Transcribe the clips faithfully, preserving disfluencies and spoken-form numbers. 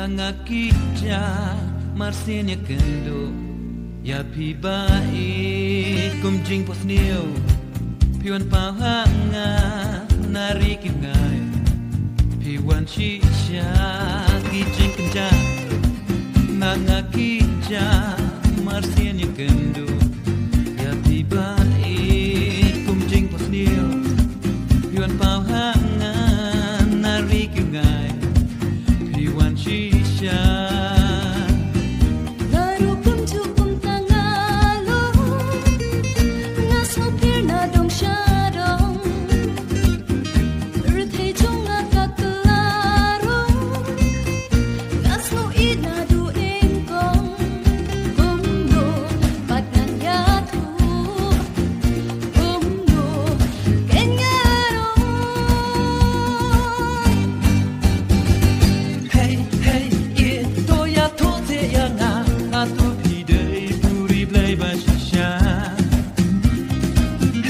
Nga kit sha marsien ïakynduh ïa phi ba ïeit kum jingphohsniew. Phi wan paw ha nga na ri ki bngai. Phi wan shisha ki jingkynjah. Nga, nga kit sha marsien ïakynduh ïa phi ba ïeit kum jingphohsniew. Phi wan paw ha nga na ri ki bngai. Phi wan shisha. Nga ruh kumjuh kumta nga long. Nga sngewphier na dong sha dong. Rthei jong nga ka kylla rong. Nga sngewieit naduh nyngkong. Kumno pat ngan ïathuh. Kumno kein ngan ong. Hei, hei, ïeit, to ïathuh seh ïa nga. Hato phi dei buri Blei ba shisha?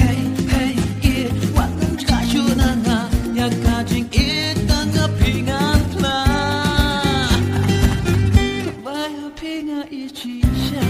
Hei, hei, ïeit, wat nym jaka shuh na nga. Ïa ka jingïeit tang ïa phi ngan phla. Ba ïa phi nga ïeit shisha.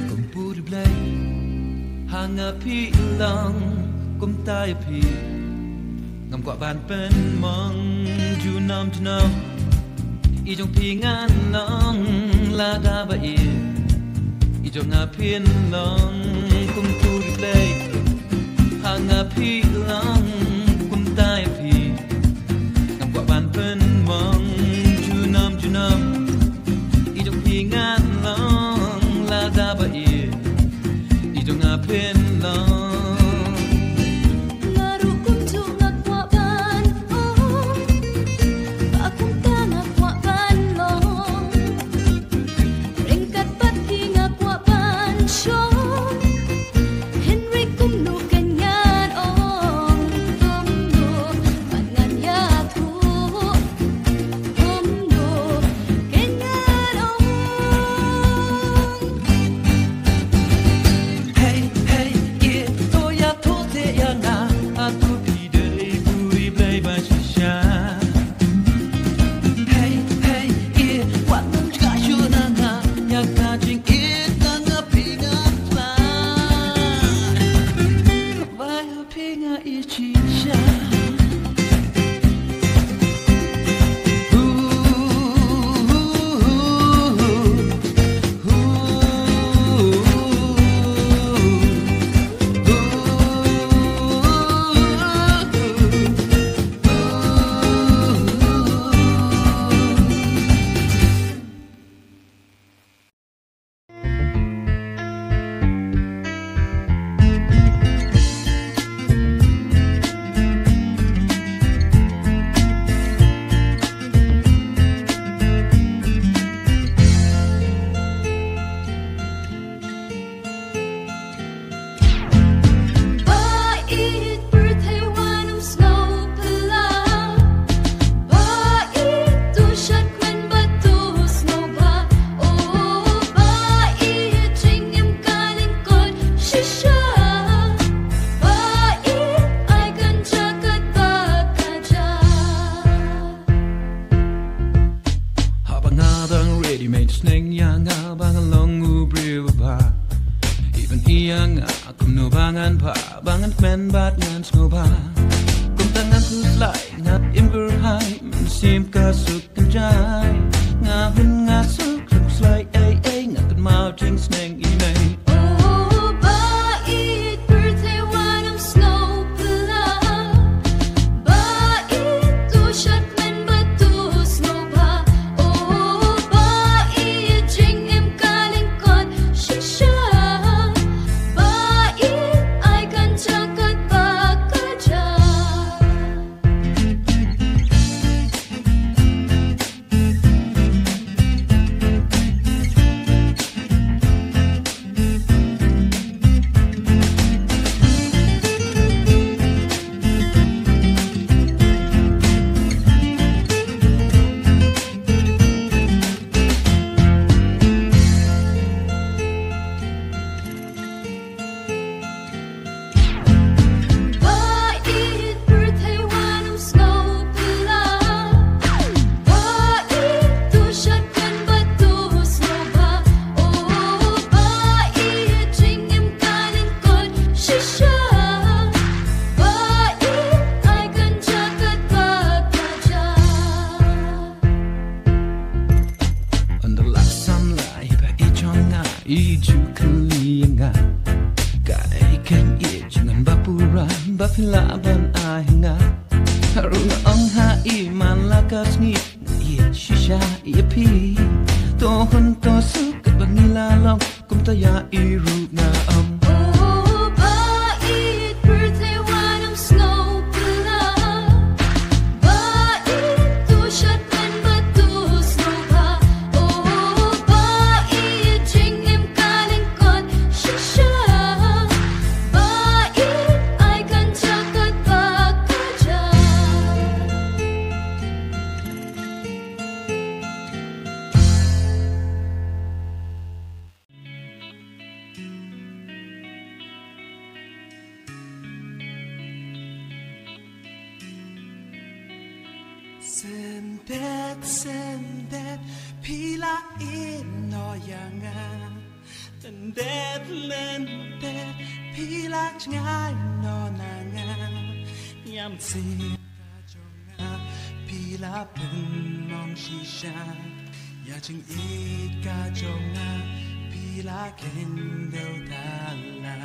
Kum buri Blei, ha nga phi long, kumta ïa phi ngam kwah ban pynmong junom junom. I jong phi ngan long lada ba ïeit, i jong nga phin long kum buri Blei. Ha nga phi long kumta ïa phi ngam kwah ban pynmong junom junom. I jong phi ngan long lada ba ïeit, i jong nga phin long. Nga ruh kumjuh nga kwah ban ong, ba kumta nga kwah ban long. Ryngkat bad phi nga kwah ban shong, hynrei kumno kein ngan ong, kumno pat ngan ïathuh, kumno kein ngan ong. Hei, hei, ïeit, to ïathuh seh ïa nga, hato phi dei buri Blei ba shisha? Hei, hei, ïeit, wat nym jaka shuh na nga. Ïa ka jingïeit tang ïa phi ngan phla. Ba ïa phi nga ïeit shisha. Ba ïeit pyrthei wat nym sngewphylla. Ba ïeit to shadkmen bad to sngewbha. Oh, ba ïeit jingim ka lyngkot shisha. Ba ïeit ai kynja katba kynja. Haba nga dang ready made, sneng ïa nga ba ngan long u briew ba bha. Even ïa nga kumno ba ngan bha, ba ngan kmen bad ngan sngewbha. Kumta ngan khuslai, nga im kyrhai, mynsiem ka suk kynjai. Nga hyn nga suk khuslai, ei ei, nga kynmaw jingsneng i mei. Oh, ba I ju kylli ïa nga, kaei kane, i jingim ba pura ba phi lah ban ai ha nga. Ruh nga ong ha i man la ka sngi, i shisha ïa phi. To hun to suk ba ngi la long, kumta ïa i ruh nga ong. Oh, ba ïeit pyrthei wat ym sngew pura. Ba ïeit to shad men ba to sngewbha. Oh, ba ïeit jingim ka lyngkot shisha. Ba ïeit ai kan jaka ba ka jaka. Shen det, shen det, phi la ïehnoh ïa nga. Lyndet, lyndet, phi la jngai noh na nga. Ïa mynsiem ka jong nga, phi la pynmong shisha. Ïa jingïeit ka jong nga, phi la kheiñ dew thala.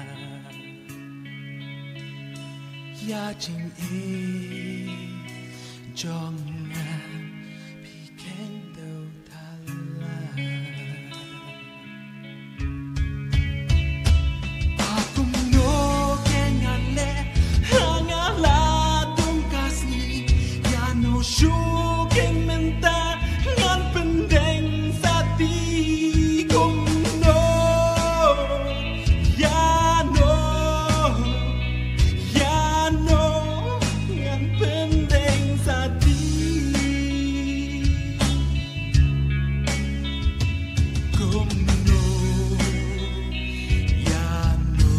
Ïa jingïeit jong nga, phi kheiñ dew thala. Kumno kein ngan leh, ha nga la dum ka sngi, ïano shu kein mynta, ngan pyndeng sati. Kumno, ïano, ïano, ngan pyndeng sati. Kumno, ïano,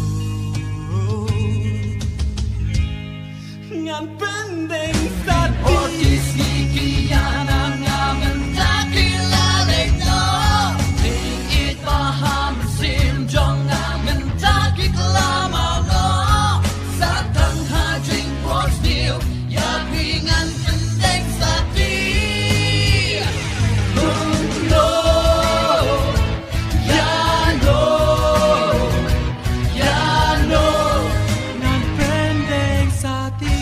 ngan pyndeng sati. Ot ki sngi ki ïa na nga mynta ki la leit noh. Jingïeit ba ha mynsiem jong nga mynta ki khlem noh. Sa tang ha jingphohsniew, ïa phi ngan pyndeng sati. Kumno, ïano, ïano, ngan pyndeng sati.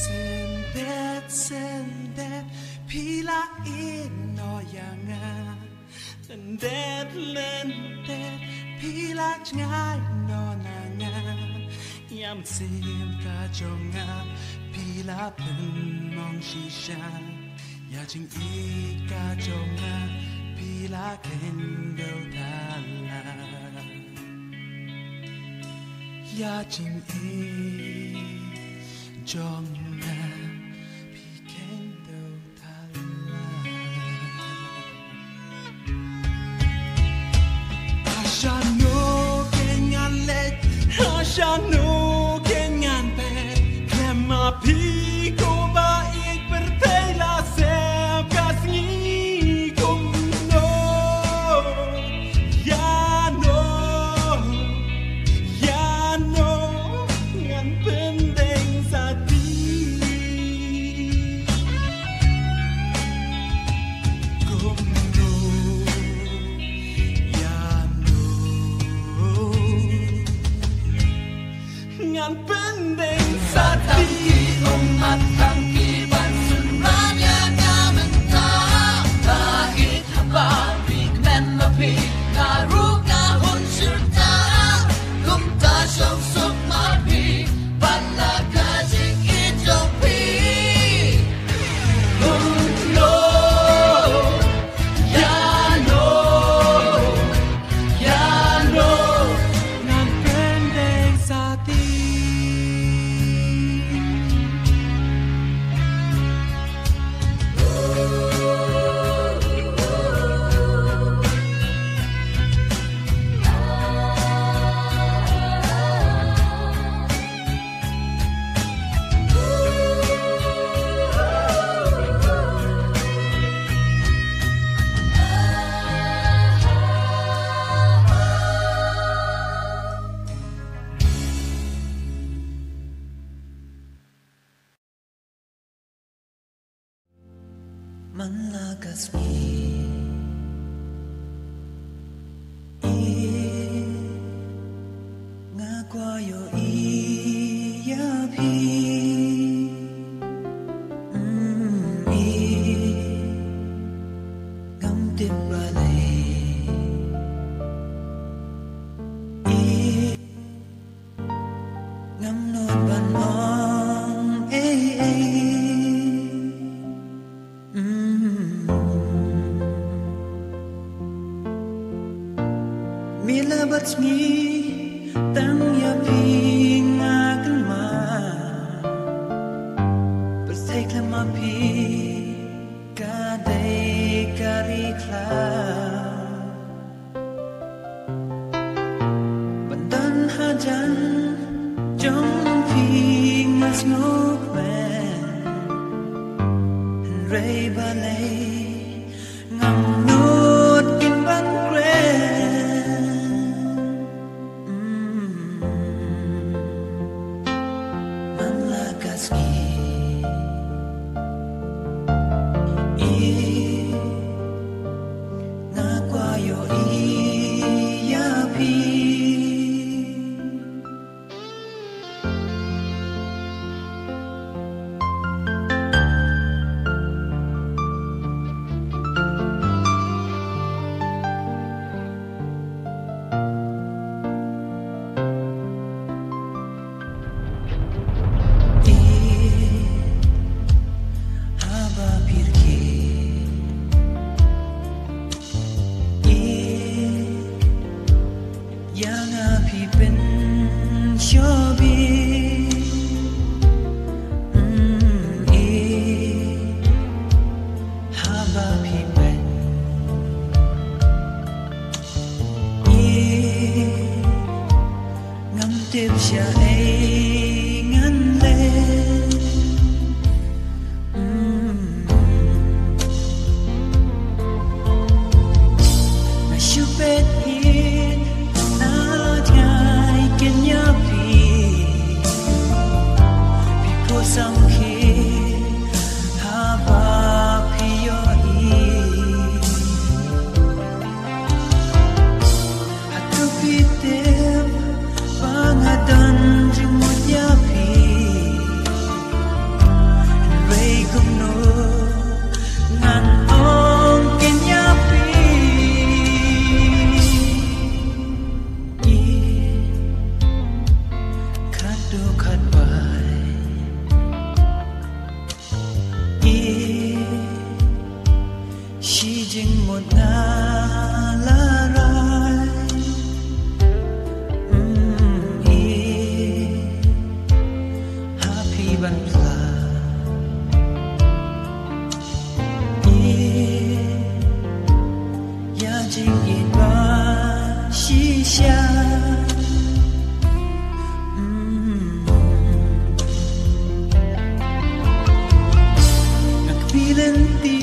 Shen det, shen det, phi la ïehnoh ïa nga. Lyndet, lyndet, phi la jngai noh na nga. Ïa mynsiem ka jong nga, phi la pynmong shisha. Ïa jingïeit ka jong nga, phi la kheiñ dew thala. Ïa jingïeit jong nga, phi kheiñ dew thala. Ha shano kein ngan leit, ha shano kein ngan phet. Khlem ma phi ko ba ïeit pyrthei la sep ka sngi kumno. Ïano, ïano, ngan pyndeng sati. Kumno, ïano, ngan pyndeng sati. Man la ka sngi, i, nga kwah ïohi ïa phi. Mm, i, ngam tip balei, i, ngam nud ban ong ei ei. Mm. Me la bat sngi tang ïa phi nga kynmaw. Pyrthei khlem ma phi ka dei ka ri khlaw. Ban don hajan jong phi nga sngewkmen, hynrei balei ngam nud kin ban kren. Mm. Man la ka sngi, i, nga kwah ïohi ïa phi. Haba pyrkhat, i, ïa nga phi pynshoh bha. Mm, i, haba phi pyn, i, ngam tip shaei ngan leh. Mm. Nga shu peit ïa nga, nga ïai kynmaw ïa phi. Phi phuh samrkhie haba phi ïohi. Hato phi tip ba nga don jingmut ïa phi? Hynrei kumno ngan ong keiñ ïa phi? Ïa, khatduh khatwai, ïa, shi jingmut nga la rai. Mm, ïa, ha phi ban pla. Ïa, ïa jingïeit ba shisha. Mm. Nga kyrpad lynti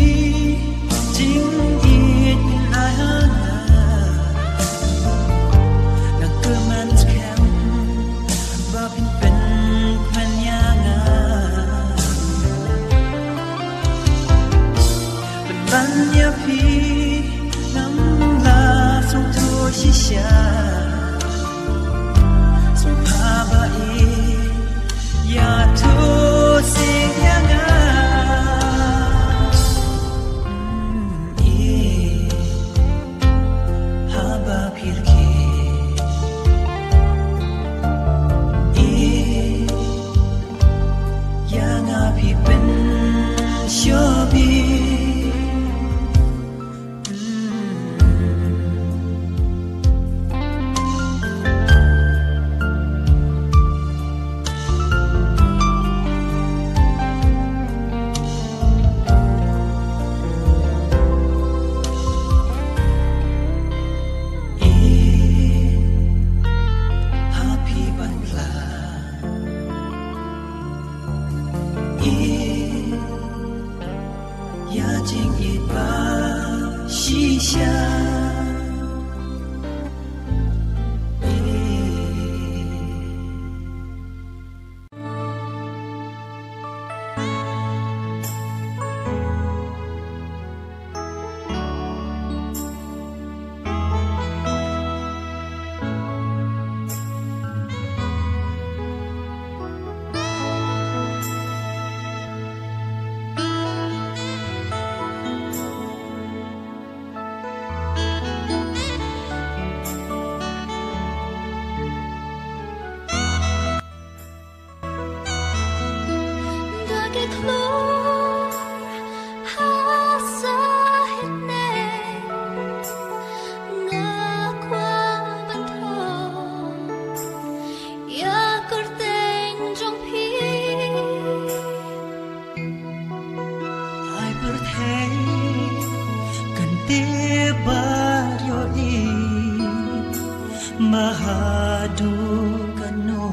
jingïeit phin ai ha nga. Nga kyrmen skhem ba phin pynkmen ïa nga. Pynban ïa phi ngam lah sngewthuh shisha. Sngewbha ba i ïathuh shisha ïa nga. Mm, i, haba phi rkhie, i, ïa nga phi pynshoh bha. Ïa, ha phi ban pla. Ïa, ïa jingïeit ba shisha. Ïa. Klur ha sahit ne nga kwah ban thoh ïa kyrteng jong phi. Ai pyrthei kan tip bad ïohi ba haduh katno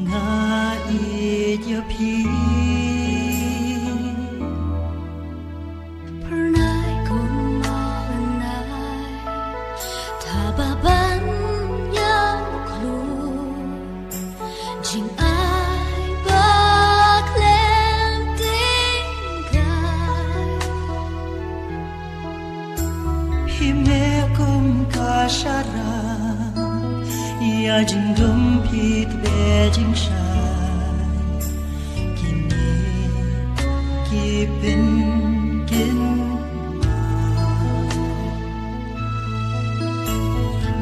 nga ïeit ïa phi. Phyrnai kumno nai taba ban ïa klur jingai ba khlem tyngkai. Hi me kum ka sharai ïa jingdum phi tbe jingshai. Kine ki pynkin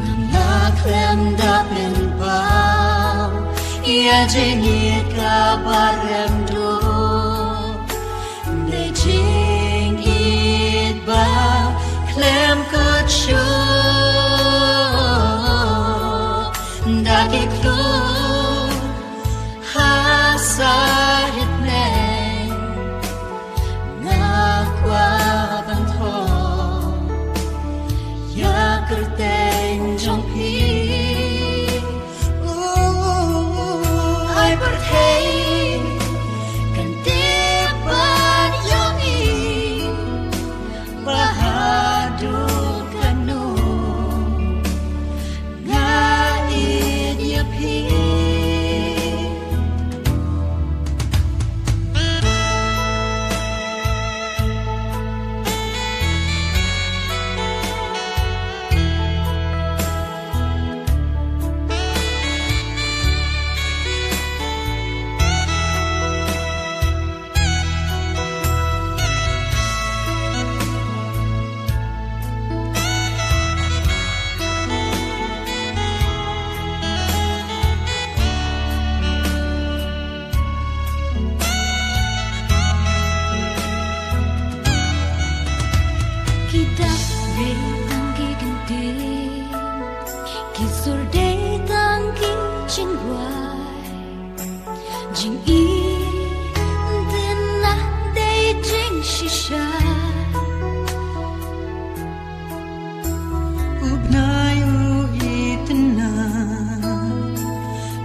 ngam lah khlem da pynpaw ïa jingïeit kaba rem duh. Dei jingïeit ba khlem kut shuh da ki klur ha sahit ne nga kwah ban thoh ïa kyrteng jong phi. Ai pyrthei kan tip bad ïohi ba haduh katno nga ïeit ïa phi. Ki dak dei tang ki kyntien, ki sur dei tang ki jingrwai. Jingïeit dei na dei jingshisha. U bnai u ïeit na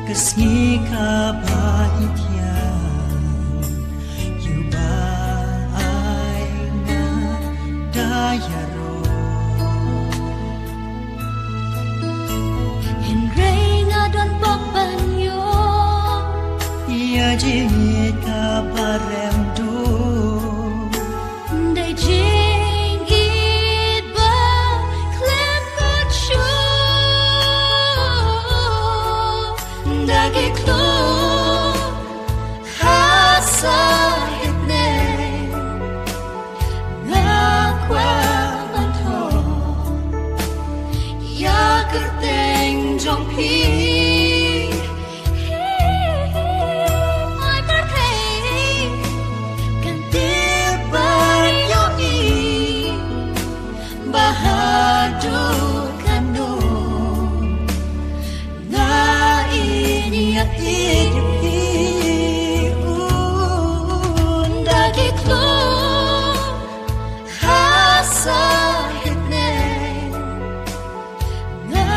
ka sngi kaba ïeit ïa u ba ai nga da ïaroh. Hynrei nga don bok ban ïoh ïa jingïeit kaba rem duh. Dei jingïeit ba khlem kut shuh da ki klur ha sahit ne nga kwah ban thoh ïa kyrteng jong phi. Ai pyrthei kan tip bad ïohi ba haduh katno nga ïeit ïa phi. Da ki klur ha sahit ne nga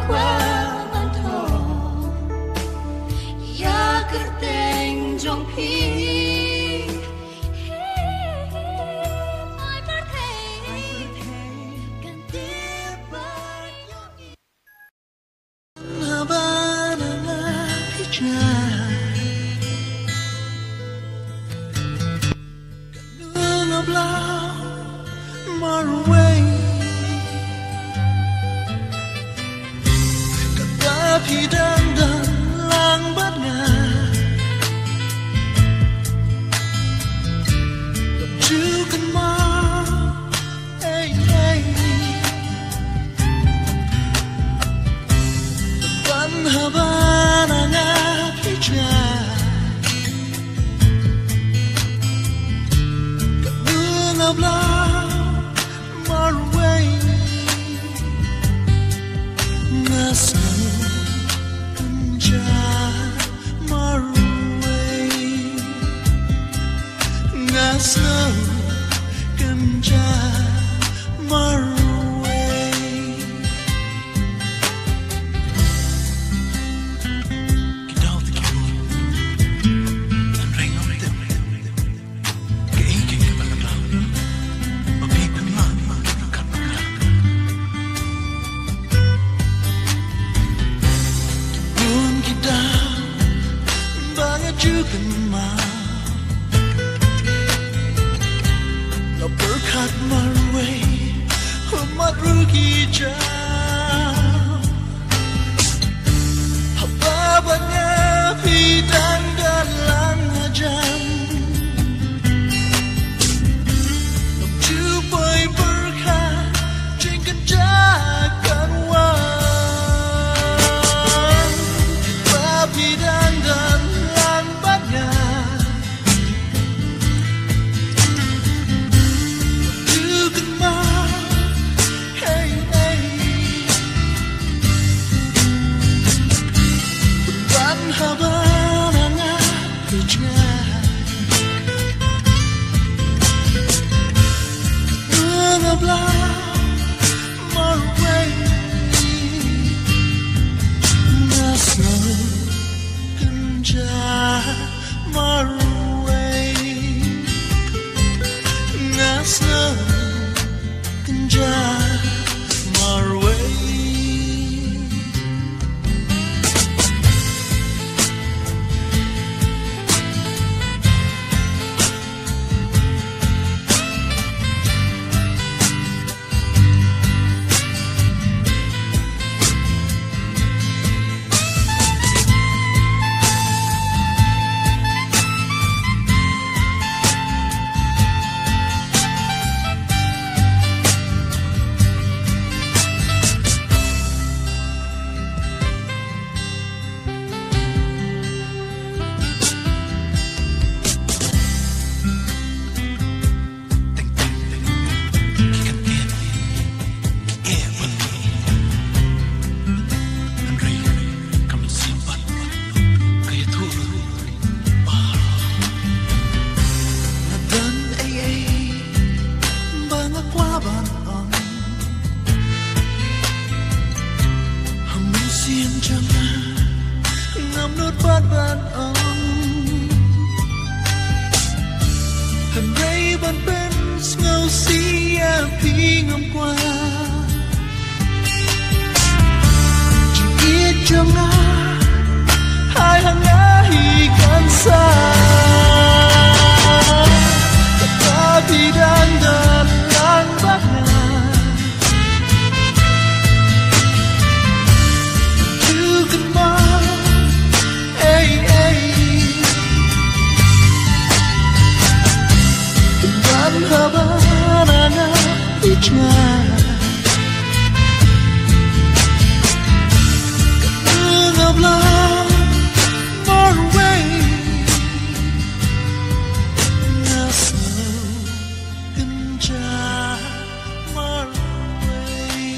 kwah ban thoh ïa kyrteng jong phi. Ai pyrthei kan tip bad ïohi. Haba nga la phi jai, ka lung nga bla marwei. Ka da phi dang dang lang bad nga. Bla marwei, nga sngew kynja marwei, nga sngew kynja marwei. Ki daw te ki bun, hynrei ngam tip kaei kaba ka daw. Ba phi kynmaw ki pyrkhat ba nga. Ki bun ki daw ba nga ju kynmaw. Nga pyrkhat marwei, ha mat ruh ki jaw. Haba bad nga phi dang don lang hajan. Ngam ju poi pyrkhat jingkynja kan wan. Haba phi dang don lang bad nga. Ju kynmaw, hey, hey. Ban haba na nga pyrshang. Nga bla marwei, nga sngew kynja marwei, nga sngew kynja marwei. Nga don ei ei ba nga kwah ban ong. Ha mynsiem jong nga ngam nud pat ban ong. Hynrei ban pynsngewsih ïa phi ngam kwah. Jingïeit jong nga, hai ha nga hi kan sah. Kata phi dang don lang bad nga. Ju kynmaw, ei, ei. Ban haba na nga pyrshang. Nga bla marwei, nga sngew kynja marwei.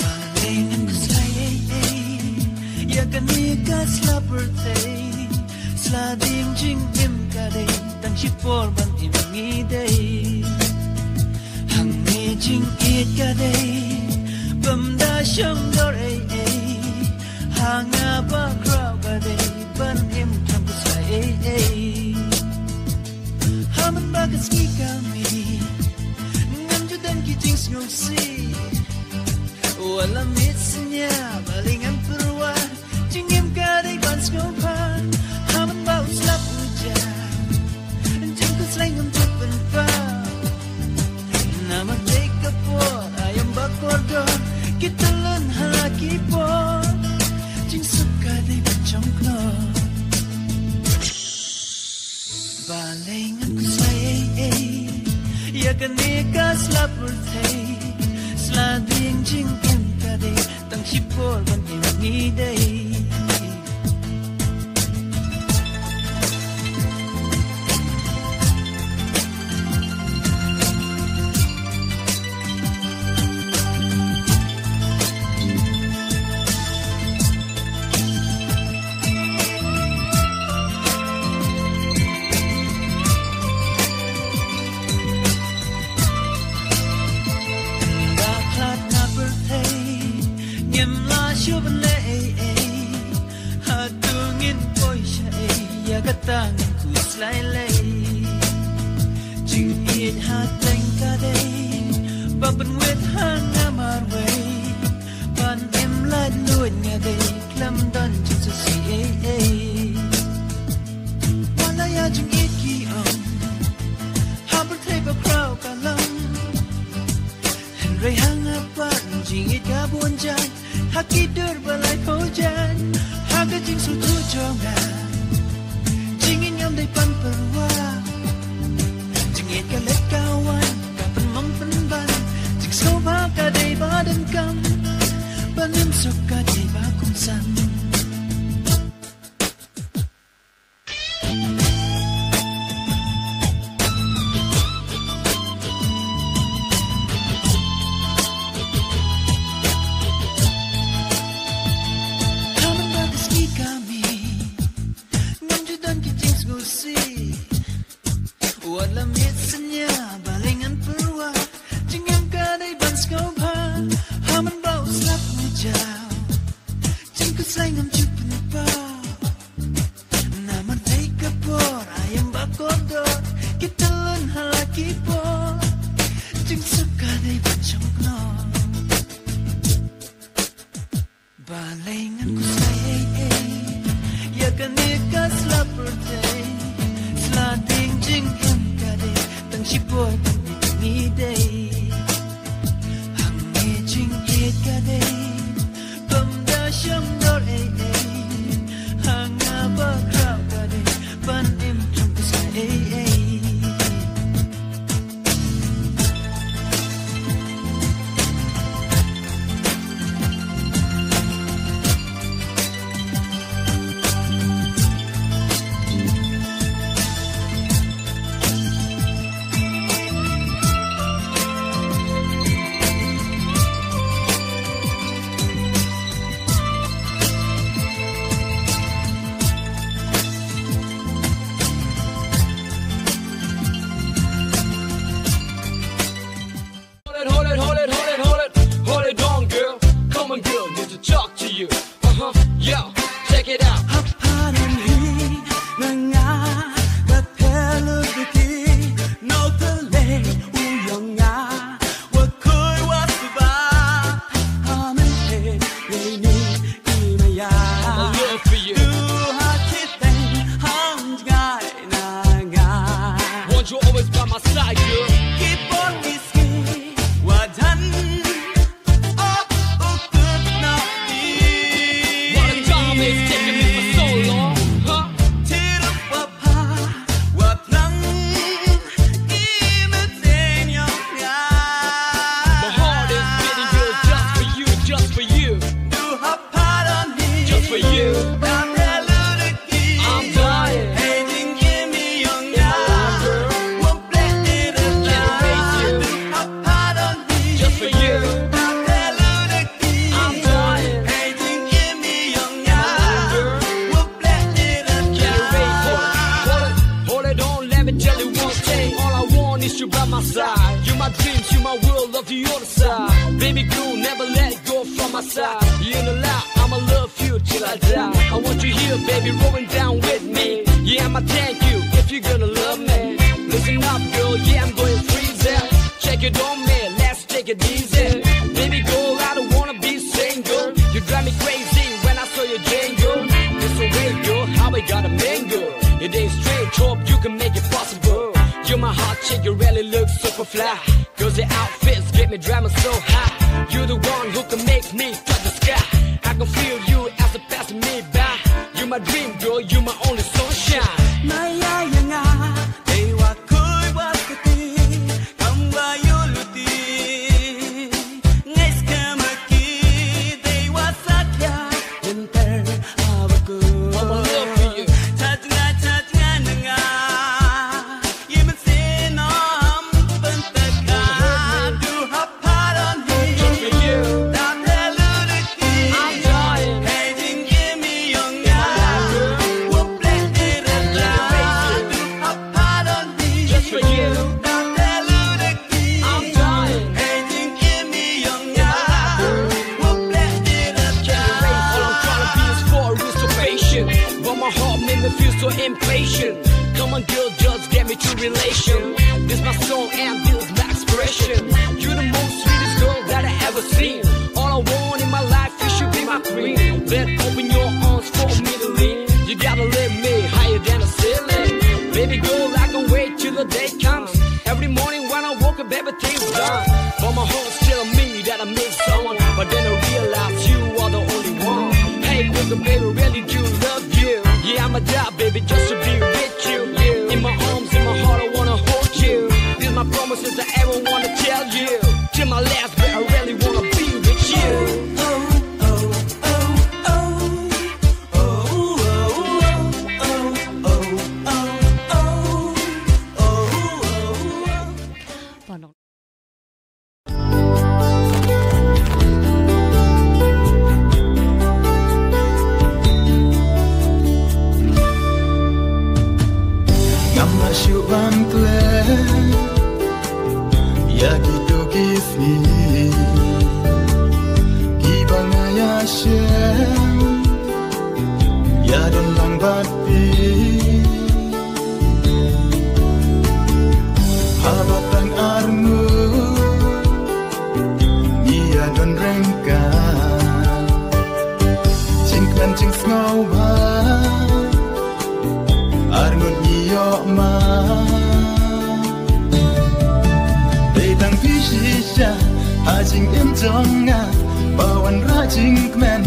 Balei ngan khuslai ei ei ïa kane ka sla pyrthei? Sla ding jingim ka dei tang shipor ban im ngi dei. Hangne jingïeit ka dei bym da shong dor ei ei. Ha nga background ka dei ban im khlem khuslai ei ei. Ha man ba ka sngi ka mih ngam ju don ki jingsngewsih. Wat la miet synñia balei ngan pyrwa. Jingim ka dei ban sngewbha ha man ba u slap u jah. Jingkhuslai ngam ju pynpaw. Namar dei ka por aïom ba kordor ki tylli ha la ki por. Jingsuk ka dei ban jong khlor. Balei ngan khuslai ei ei ïa kane ka sla pyrthei? Sla ding Jing jingim ka dei tang shipor ban im ngi dei. Ba khlad na pyrthei ngim lah shuh ban leh ei ei. Haduh ngin poi shaei ïa kata ngin khuslai lei. Jingïeit ha teng ka dei ba pynwit ha nga marwei. Ban im laitluid nga dei khlem don jingsngewsih ei ei. Wat la ïa jingïeit ki ong ha pyrthei bakhraw ka long. Hynrei ha nga pat jingïeit ka bun jait ha ki dur ba laiphew jait ha ka jingsngewthuh jong nga. Jingïeit ngam dei ban pyrwa. Jingïeit ka leit ka wan ka pynmong pynban. Jingsngewbha ka dei ba donkam. Ban im suk ka dei ba kongsan. Ngam ju don ki jingsngewsih. Wat la miet synñia balei ngan pyrwa. Jingim ka dei ban sngewbha ha man ba u slap u jaw. Jingkhuslai ngam ju pynpaw. Namar dei ka por aïom ba kordor ki tylluid ha la ki por. Jingsuk ka dei ban shong khnor. Balei ngan khuslai ei ei ïa kane ka sla pyrthei. Sla ding jingim ka dei tang shipor ban ïeit ngi dei. Hangne jingïeit ka dei bym da shong dor ei ei. Ha nga bakhraw ka dei ban im jong khuslai ei ei. Hold it, hold it, hold it, hold it, hold it, hold it on, girl. Come on, girl, need to talk to you. Uh-huh, yo, check it out. Haphanan hi na nga, ba thelu biki, no tele u yong nga, wa koi wa suba, hamen he, ye ni, i ma ya. I'm a love for you. Du ha kiteng, ham jngai na nga. Want you always by my side, girl. Keep on What a time it's taking me for so long, huh? My heart is beating, girl, just for you, just for you. Just for you. I'm dying. Can't erase you. Just for you. I'm dying. Can't erase you. Hold it, hold it on, let me tell you one thing. All I want is you by my side. You my dreams, you my world, love you all the side. Baby girl, never let go from my side. You know, lie, I'ma love you till I die. I want you here, baby, rolling down with me. Yeah, I'ma thank you if you're gonna love me. Listen up, girl, yeah, I'm going freezer. Check it on me, let's take it easy. Baby girl, I don't wanna be single. You drive me crazy when I saw you jingle. It's a way, girl, how we gotta mingle. It ain't strange, hope you can make it possible. You're my hot chick, you really look super fly. Girls, your outfits get me driving so high. You're the one who can make me touch the sky. I can feel you as it passing me by. You're my dream girl, you're my only sunshine. Maya ya nga, dei wa khui wa kati, kam wa yu luti. Ngai ska You're impatient. Come on, girl, just get me to relation. This my song and this my expression. You're the most sweetest girl that I ever seen. All I want in my life, you should be my queen. Then open your arms for me to lean. You gotta lift me higher than the ceiling. Baby girl, I can wait till the day comes. Every morning when I woke up, everything's done. But my heart's telling me that I miss someone. But then I realize you are the only one. Hey, baby, baby, really do love you. Yeah, I'm a job, baby, just to be with you. In my arms, in my heart, I wanna hold you. These my promises I ever wanna tell you. Till my last breath, I really wanna be with you. Ngam lah shuh ban klet ïa kito ki sngi kiba nga ïashem ïadon lang bad phi. Haba tang arngut ngi ïadon ryngkat, jingkmen jingsngewbha arngut ngi ïoh ma. Dei tang phi shisha ha jingim jong nga, ba wanrah jingkmen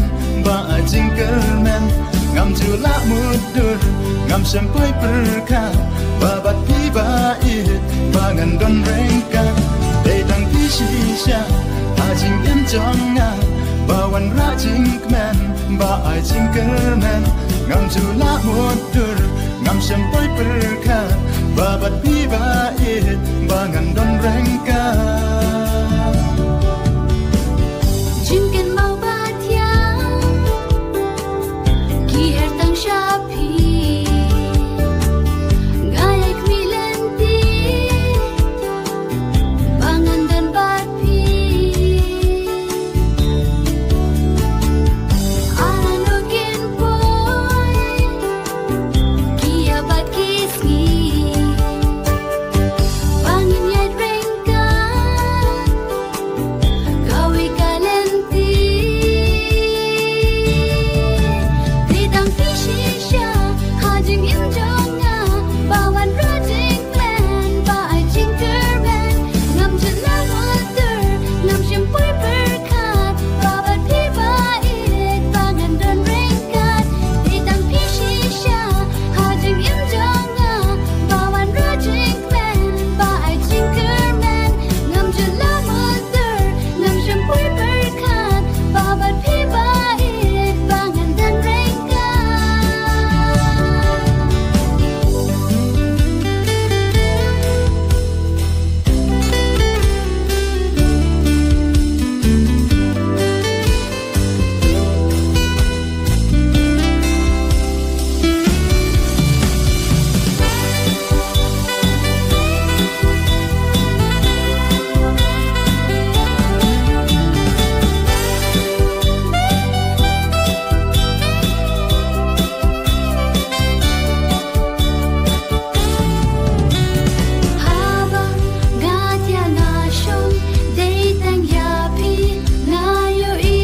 bad jingkyrmen. Ngam ju lah mutdur, ngam shym poi pyrkhat, ba bad phi ba ïeit ba ngan don ryngkat. Dei tang phi shisha ha jingim jong nga, ba wanrah jingkmen bad jingkyrmen. Ngam ju lah mutdur, ngam shym poi pyrkhat, ba bad phi ba ïeit ba ngan don ryngkat. Jingkynmaw ba thiang ki her tang sha phi. Nga ïai khmih lynti ba ngan don bad phi. Ala no kin poi ki ïa bad ki sngi ba ngin ïaid ryngkat kawei ka lynti. Dei tang phi shisha ha jingim jong nga, ba wanrah jingkmen bad jingkyrmen. Ngam ju lah mutdur, ngam shym poi pyrkhat, ba bad phi ba ïeit ba ngan don ryngkat. Dei tang phi shisha ha jingim jong nga, ba wanrah jingkmen bad jingkyrmen. Ngam ju lah mutdur, ngam shym poi pyrkhat, ba bad phi ba ïeit ba ngan don ryngkat. Haba nga thiah nga shong, dei tang ïa phi nga ïohi.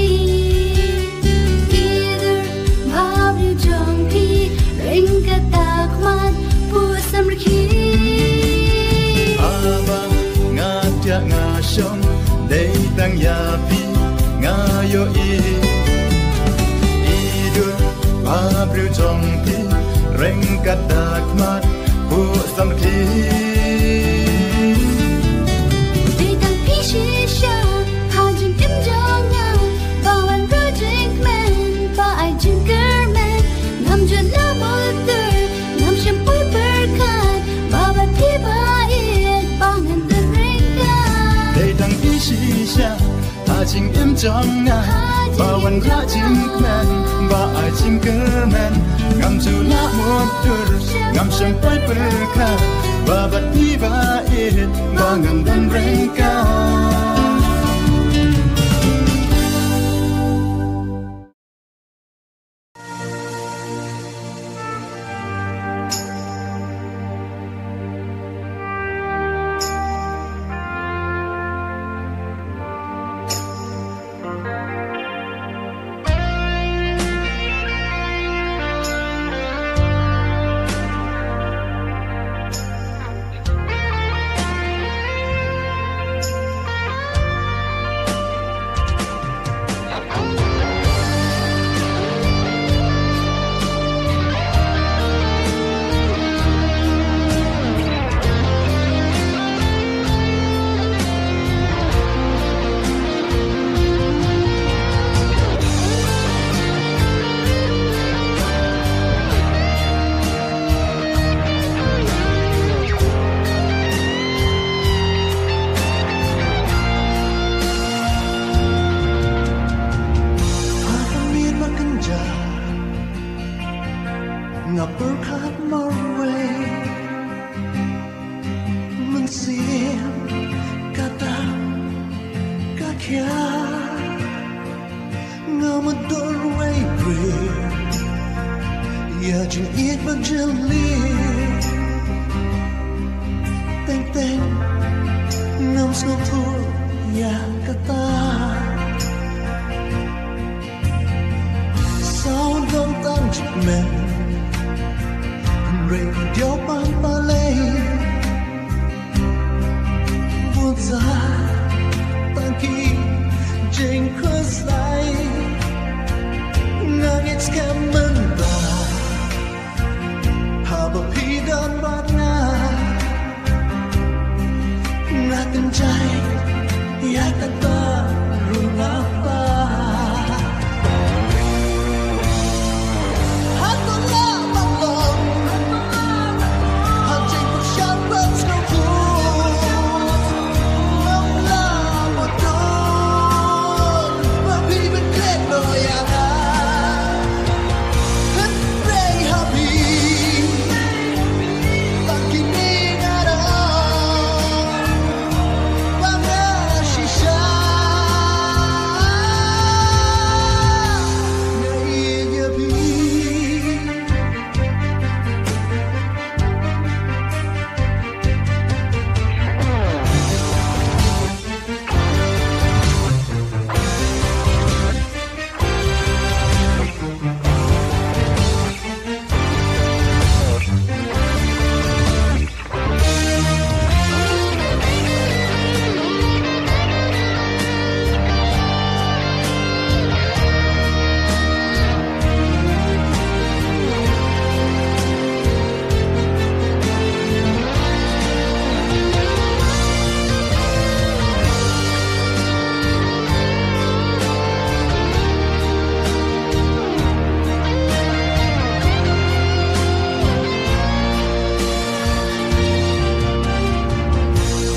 Ki dur bhabriew jong phi ryngkat da khmat phuh samrkhie. Haba nga thiah nga shong, dei tang ïa phi nga ïohi. Ki dur bhabriew jong phi ryngkat da khmat phuh samrkhie. Dei tang phi shisha ha jingim jong nga, ba wanrah jingkmen bad jingkyrmen. Ngam ju lah mutdur, ngam shym poi pyrkhat, ba bad phi ba ïeit ba ngan don ryngkat. Dei tang phi shisha ha jingim jong nga, ba wanrah jingkmen bad jingkyrmen. Ngam ju lah mutdur, ngam shym poi pyrkhat, ba bad phi ba ïeit ba ngan don ryngkat. Ïa nga ma dur wei briew, ïa jingïeit ba jylliew. Teng teng ngam sngewthuh ïa kata. Saw dong tang jingmen, hynrei ki diaw pang palei. Bun sa tang ki jingkhuslai. Nga ngeit skhem mynta haba phi don bad nga, nga kynjai ïa kata ruh nga pat. Hato lah ban long ha jingpyrshang ban sngewthuh? Ngam lah ban don ba phi ban klet noh ïa nga. Hynrei ha phi tang kine nga da ong ba nga shisha nga ïeit ïa phi.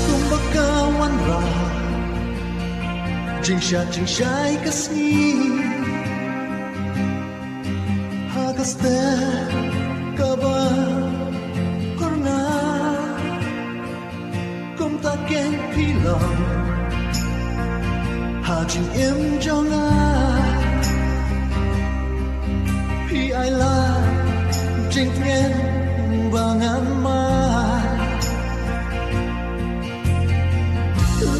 Kumba ka wanrah jingshad jingshai ka sngi, ha ka step kaba kyrnga. Kumta kein phi long ha jingim jong nga. Phi ai lad jingkren ba ngan mad.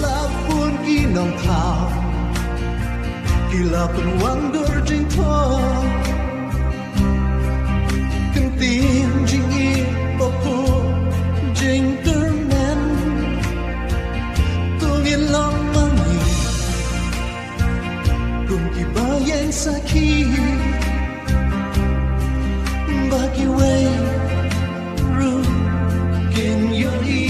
La bun ki nongthaw ki la pynwang dur jingthoh. Kyntien jingïeit ba phuh jingkyrmen. To ngin long ma ngi kum kiba ïeng sakhi ba kiwei ruh kin ïohi.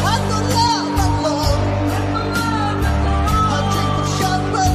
Hato lah ban long ha jingpyrshang ban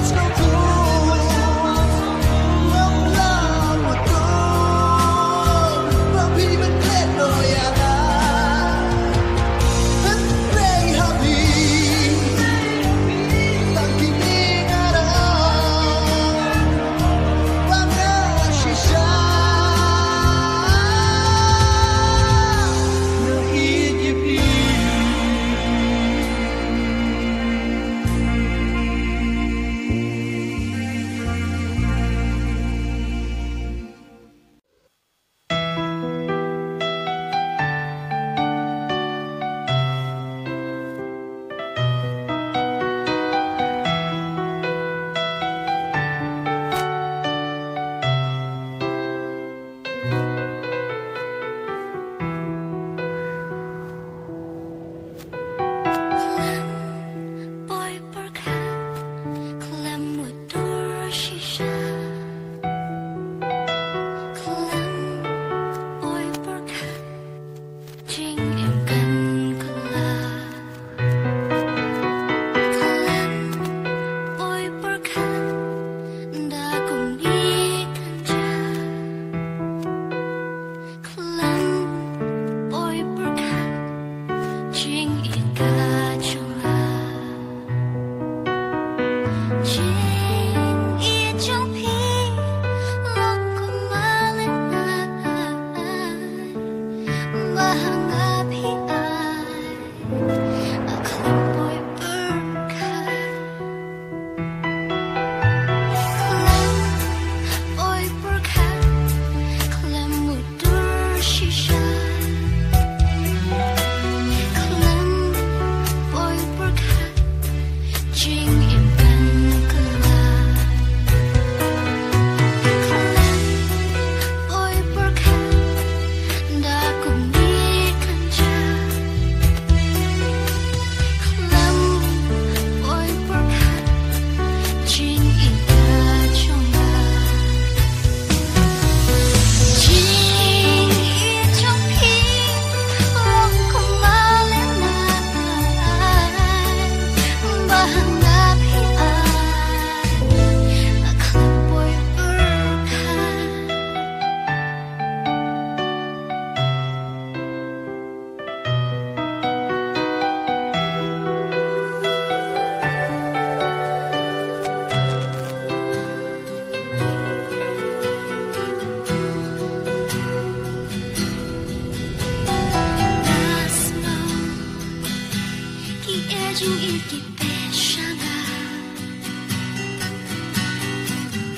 Jingïeit ki pyrshang,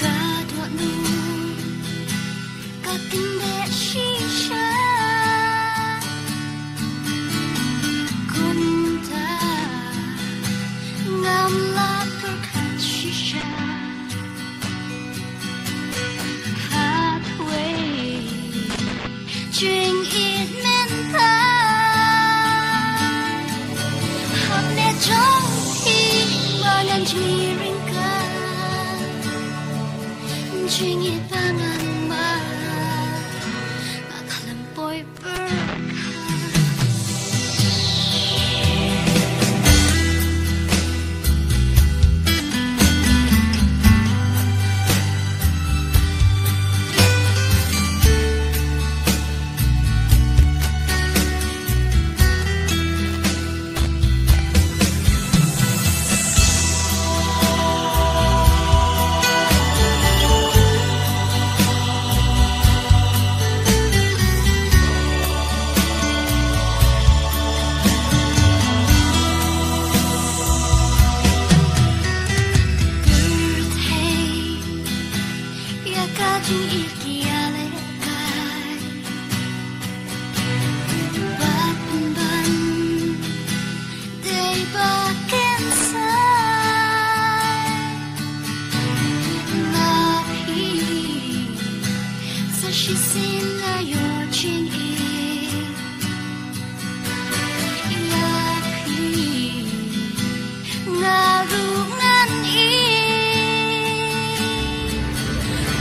ka dohnud ka kynbeh shisha. Kumta ngam lah pyrkhat shisha. Khatwei jingïeit mynta, hapdeng jong phi ba ngan jngi ryngkat. Jingïeit ba ngan mad, nga khlem poi pyrkhat. Ïa ka jingïeit ki ïalehkai bad pynban dei ba kynsai. Na phi sa shisien nga ïoh jingïeit. Ïa phi nga ruh ngan ïeit.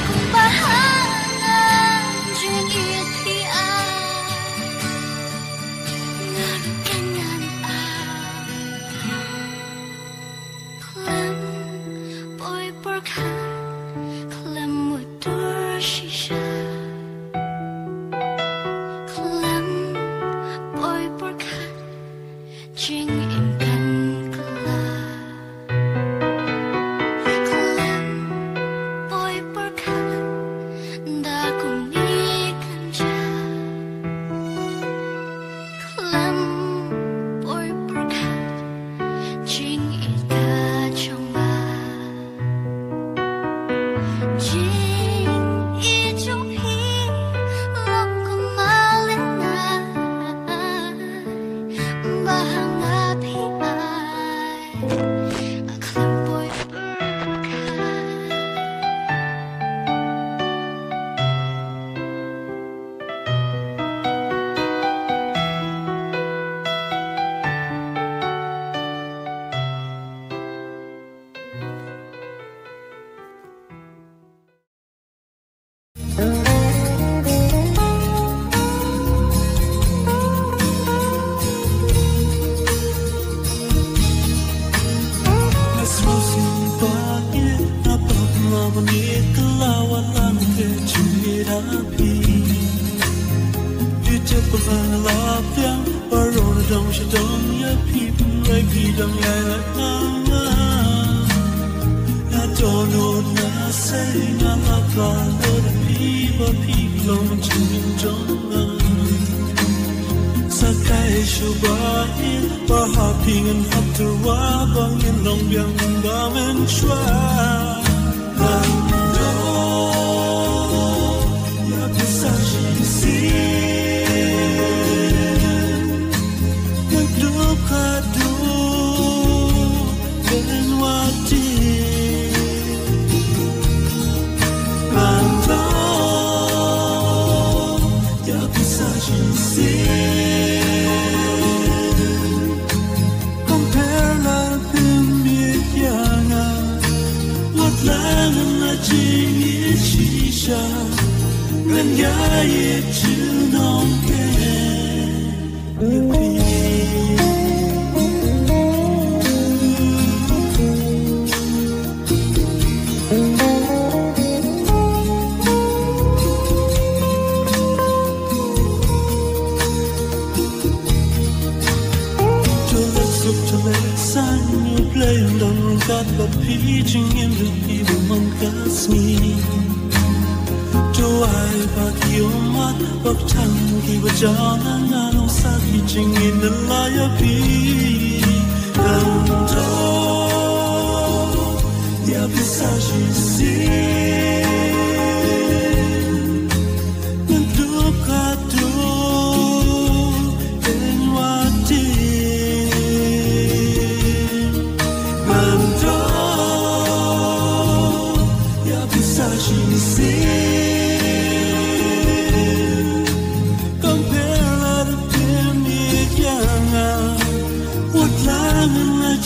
Kumba ha nga jingïeit phi ai, nga ruh kan ngan ai. Khlem poi pyrkhat, khlem mutdur shisha. Khlem poi pyrkhat, jingim kan kylla. Khlem poi pyrkhat, da kumne kan jia. Khlem poi pyrkhat, jingïeit ka jong nga. Jingïeit jong phi long kum malinai ba ha nga phi ai. Khlem poi pyrkhat.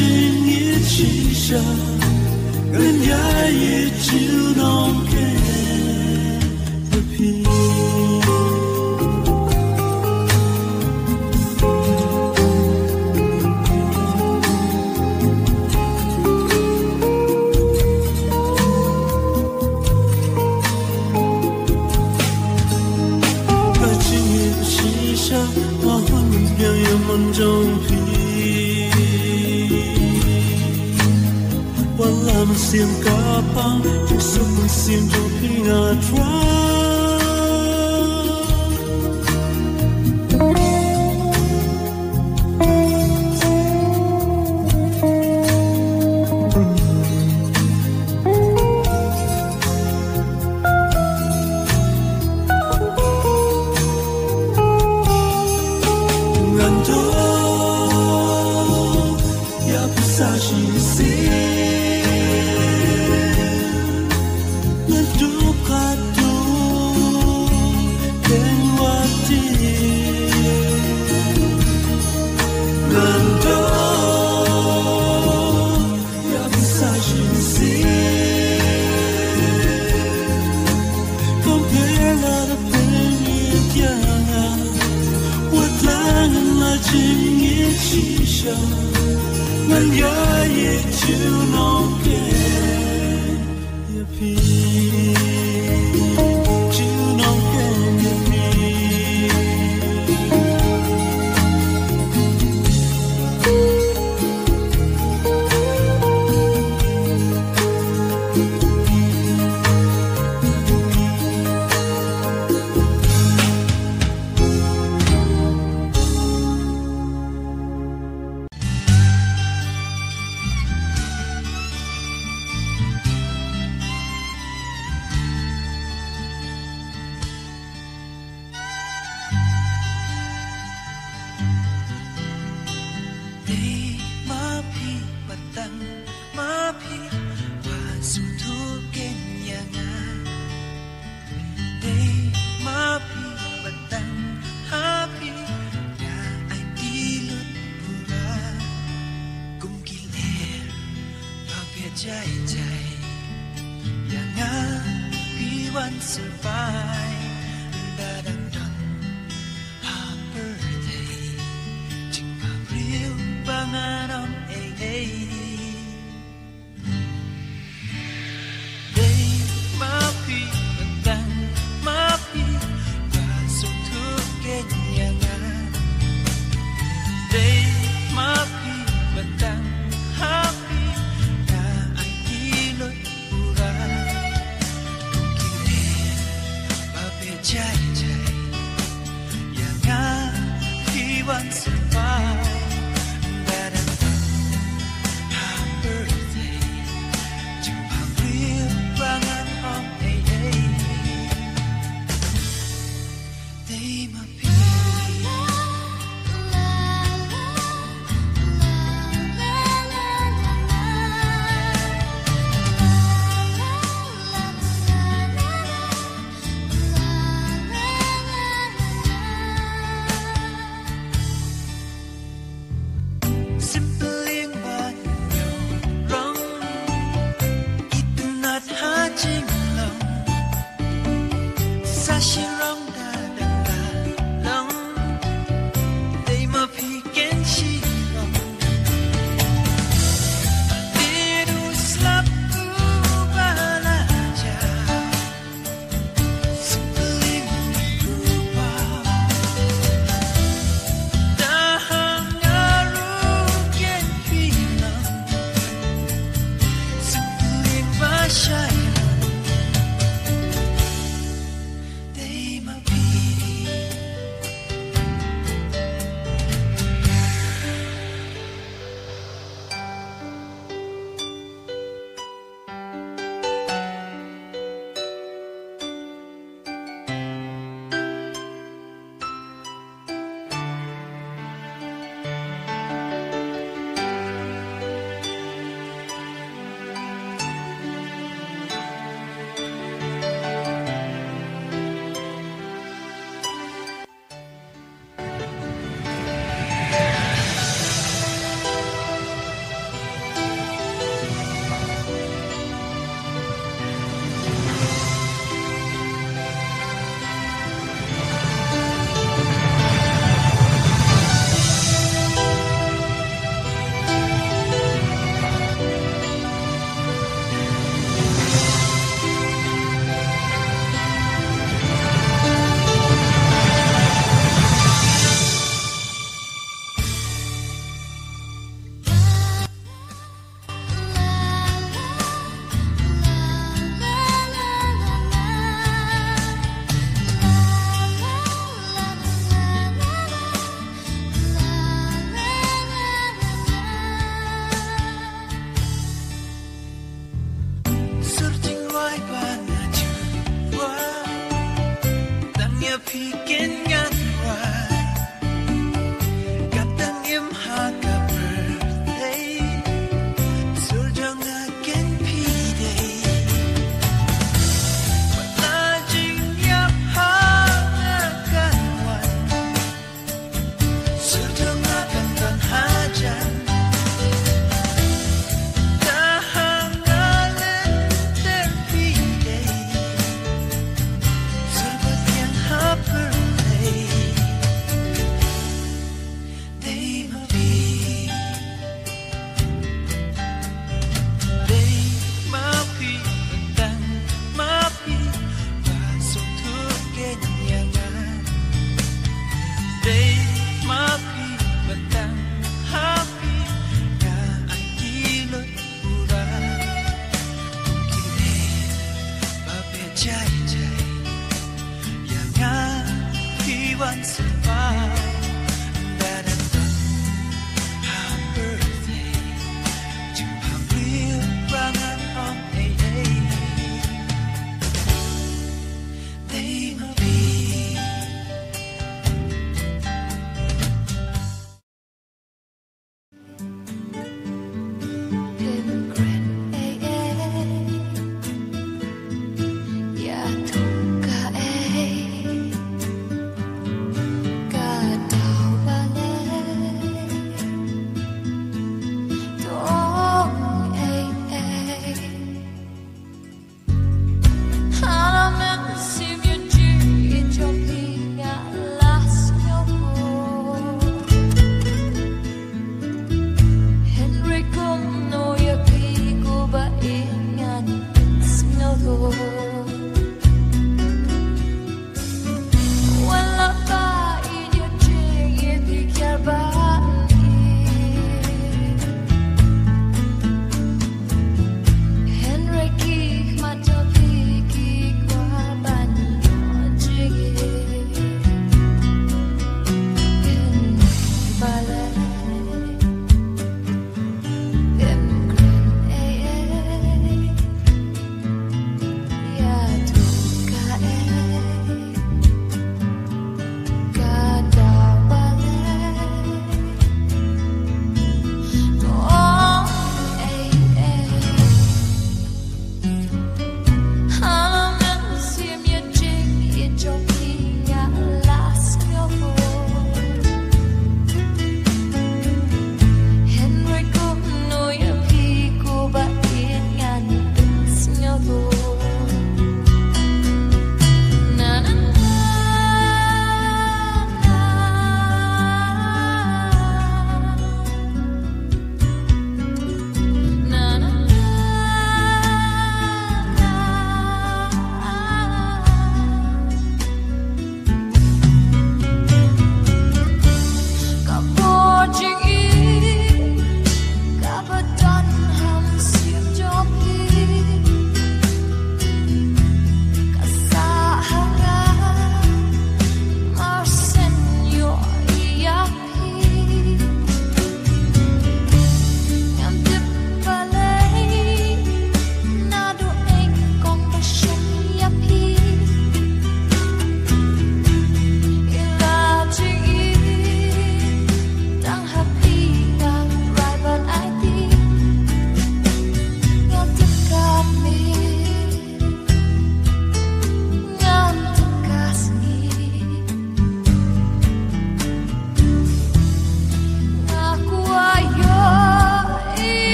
Jingïeit shisha, ngan ïa ïeit junom kein ïa phi. Ka jingïeit shisha, nga hun biang ïa mon jong phi. Wat la mynsiem ka pang, jingsuk mynsiem jong phi nga thrang. Ngan don ïa phi sa shisien. Naduh katto kein wat tieng. Ngan don ïa phi sa shisien. Kum phi la da pynïaid ïa nga, wat la ngan la jingïeit shisha. Ngan ïa ïeit junom kein ïa phi. Junom kein ïa phi. Dei ma phi ba tang ma phi ba sngewthuh kein ïa nga. Dei ma phi ba tang ha phi, nga aiti lut pura. Kum ki lyer ba phet jai jai, ïa nga phi wan sngewbha. Ynda dang don ha pyrthei, jingpynbriew ba ngan ong ei ei. Dei ma phi ba tang ma phi ba sngewthuh kein ïa nga. Dei ma phi ba tang ha phi, nga aiti lut pura. Kum ki lyer ba phet jai jai, ïa nga phi wan sngewbha. Ynda dang don ha pyrthei, jingpynbriew ba ngan ong ei ei. Dei ma phi.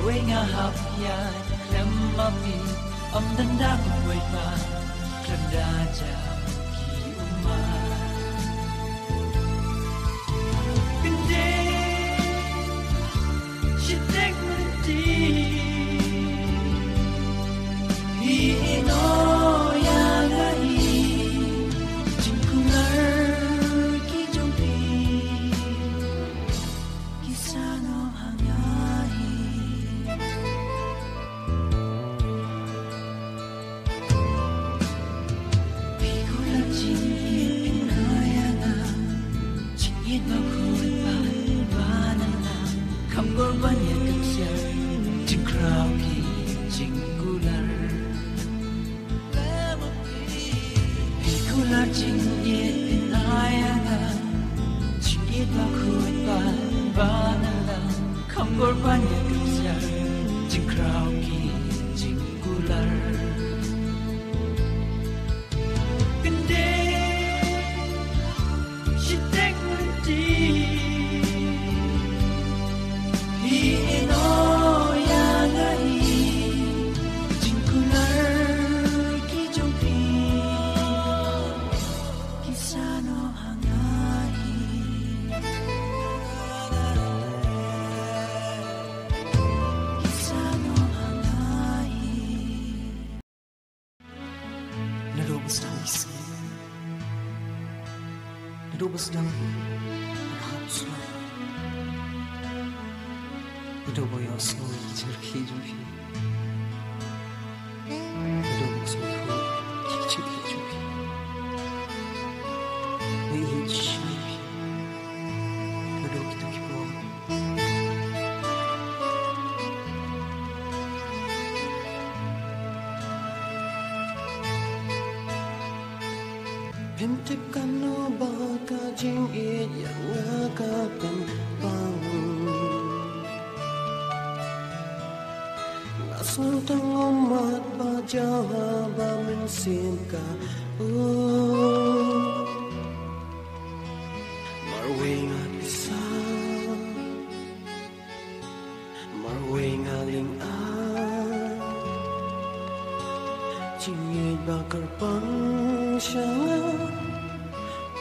Wei nga hap ïa khlem ma phi, ym dang da kumwei pat khlem da jam ki ummat. Kyndit shitrek lynti, phi ïehnoh ïa nga hi, jingkular ki jong phi ki sa noh ha nga hi. Phi kular jingïeit phin ai ïa nga, jingïeit bakhuid bad ba nang lang, kham kor ban ïa ka ksiar, jingkhraw ki jingkular. Phi kular jingïeit phin ai ïa nga, jingïeit bakhuid bad ba nang lang, kham kor ban ïa ka ksiar, jingkhraw ki jingkular. Kyndit shitrek lynti, phi ïehnoh ïa nga hi, jingkular ki jong phi ki sa noh ha nga hi. Ki sa noh ha nga hi. Naduh ba sdang ki sngi, naduh ba sdang ka hap sla, naduh ba ïohsngew ïa ki jingrakhe jong phi, naduh ba sngewthuh ïa ki jingrakhe jong phi, ba ïeit shisha ïa phi, naduh kito ki por. Phim tip kano ba ka jingïeit ïa nga ka pynpang. Nga sngew tang ummat ba jaw haba mynsiem ka, oh. Marwei nga pisa, marwei nga lyngngoh, jingïeit ba kyrpang sha nga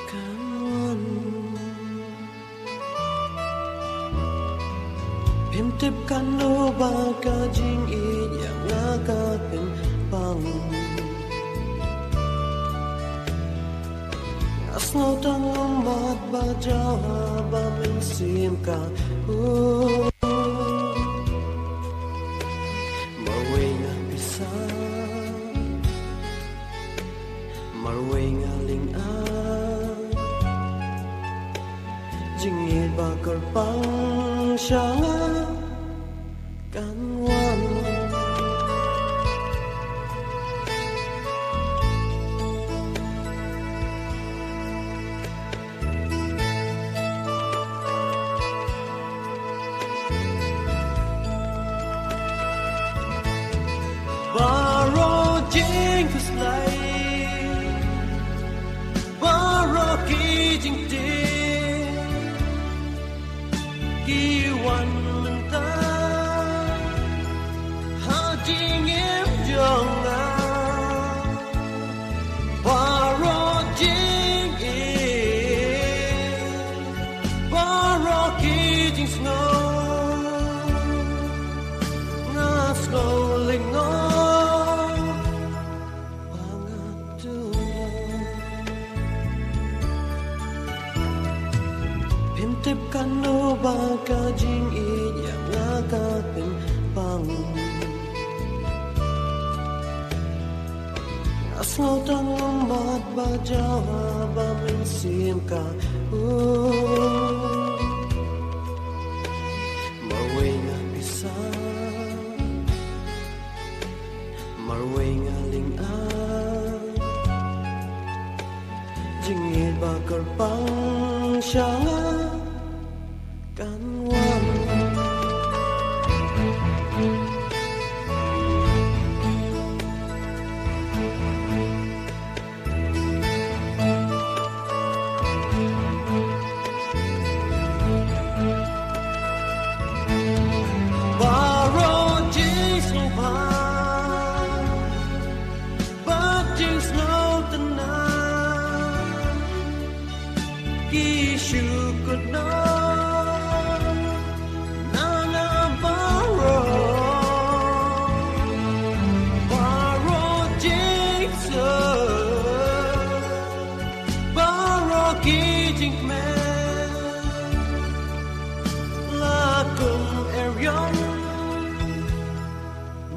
kan wan. Phim tip kano ba ka jingïeit ïa nga ka pynpang. Nga sngew tang ummat ba jaw haba mynsiem ka, oh. Marwei nga pisa, marwei nga lyngngoh, jingïeit ba kyrpang sha nga kan wan. Baroh jingkhuslai, baroh ki jingtip, ki wan mynta ha jingim jong nga. Baroh jingim, baroh ki jingsngew, nga sngew lyngngoh ba nga tu. Phim tip kano ba ka jingïeit ïa nga ka pynpang. Nga sngew tang ummat ba jaw haba mynsiem ka, oh. Marwei nga pisa, marwei nga lyngngoh, jingïeit ba kyrpang sha nga kan wan. Baroh Na, na nga baroh, baroh jingthoh, baroh ki jingkmen, la kum eriong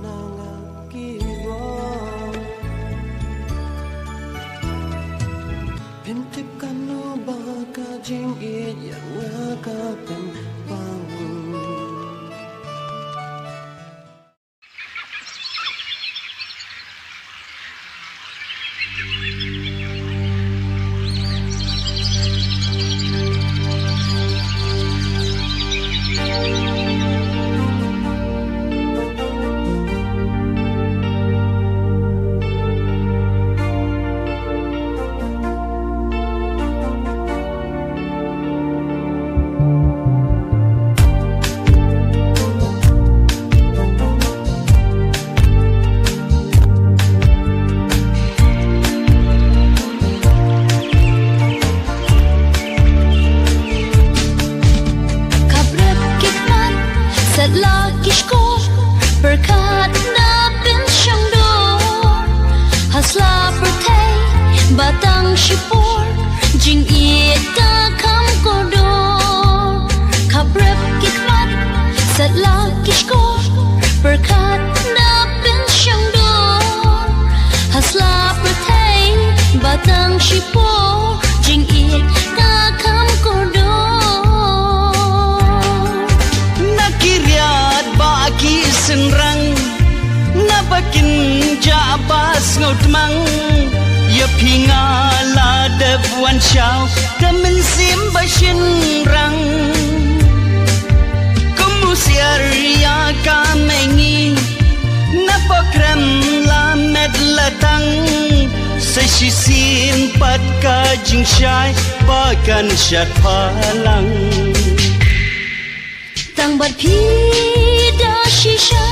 na nga ki rong. Phin tip kano ba ka jingïeit ïa nga ka pynpaw. Ka bret ki khmat, set la ki shkor, pyrkhat na pynshong dor. Ha sla pyrthei ba tang shipor, jingïeit ka kham kordor. Ka bret ki khmat, set la ki shkor, pyrkhat na pynshong dor. Ha sla pyrthei ba tang shipor, jingïeit ka kham kordor. Na ki riat ba ki synrang, naba kin jah ba sngewtmang. Ïa phi nga la dep wan shaw, ka mynsiem ba shynrang. Kum u siar ïa ka mengi, na pok rem la met la tang. Sa shisien pat ka jingshai ba kan shat phalang. Tang bad phi da shisha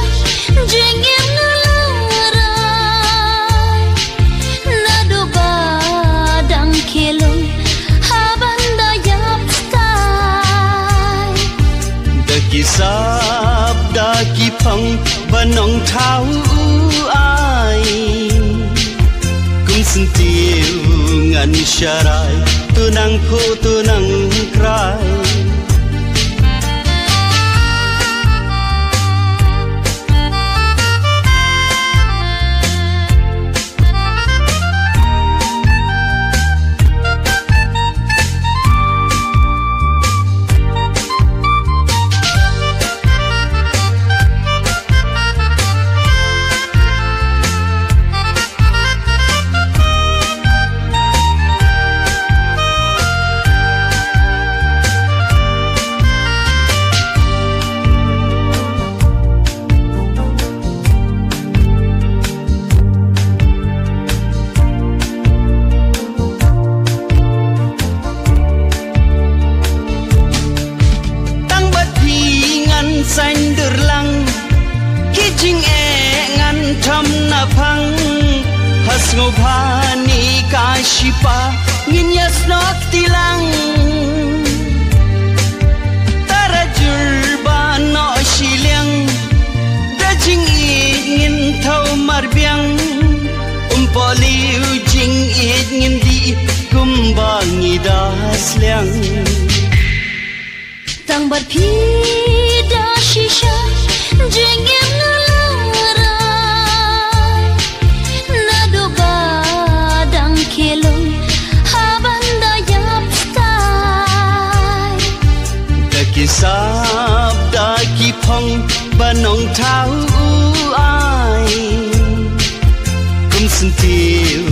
jingim nga la rai. Naduh ba dang khlem, haba nga da ïap stai. Da ki sap, da ki phong, ba nongthaw u ai. Kum syntiew ngan sharai, to nang phuh, to nang krai. Tang bad phi ngan saiñdur lang, ki jingeh ngan thom na phang. Ha sngewbha ni ka shipa, ngin ïa snoh kti lang. Tara jur ba noh shiliang, da jingïeit ngin thaw marbiang. Um pohliew jingïeit ngin dih, kumba ngi da sliang. Tang bad phi da shisha jingim nga la rai. Naduh ba dang khlem, haba nga da ïap stai. Da ki sap, da ki phong, ba nongthaw u ai. Kum syntiew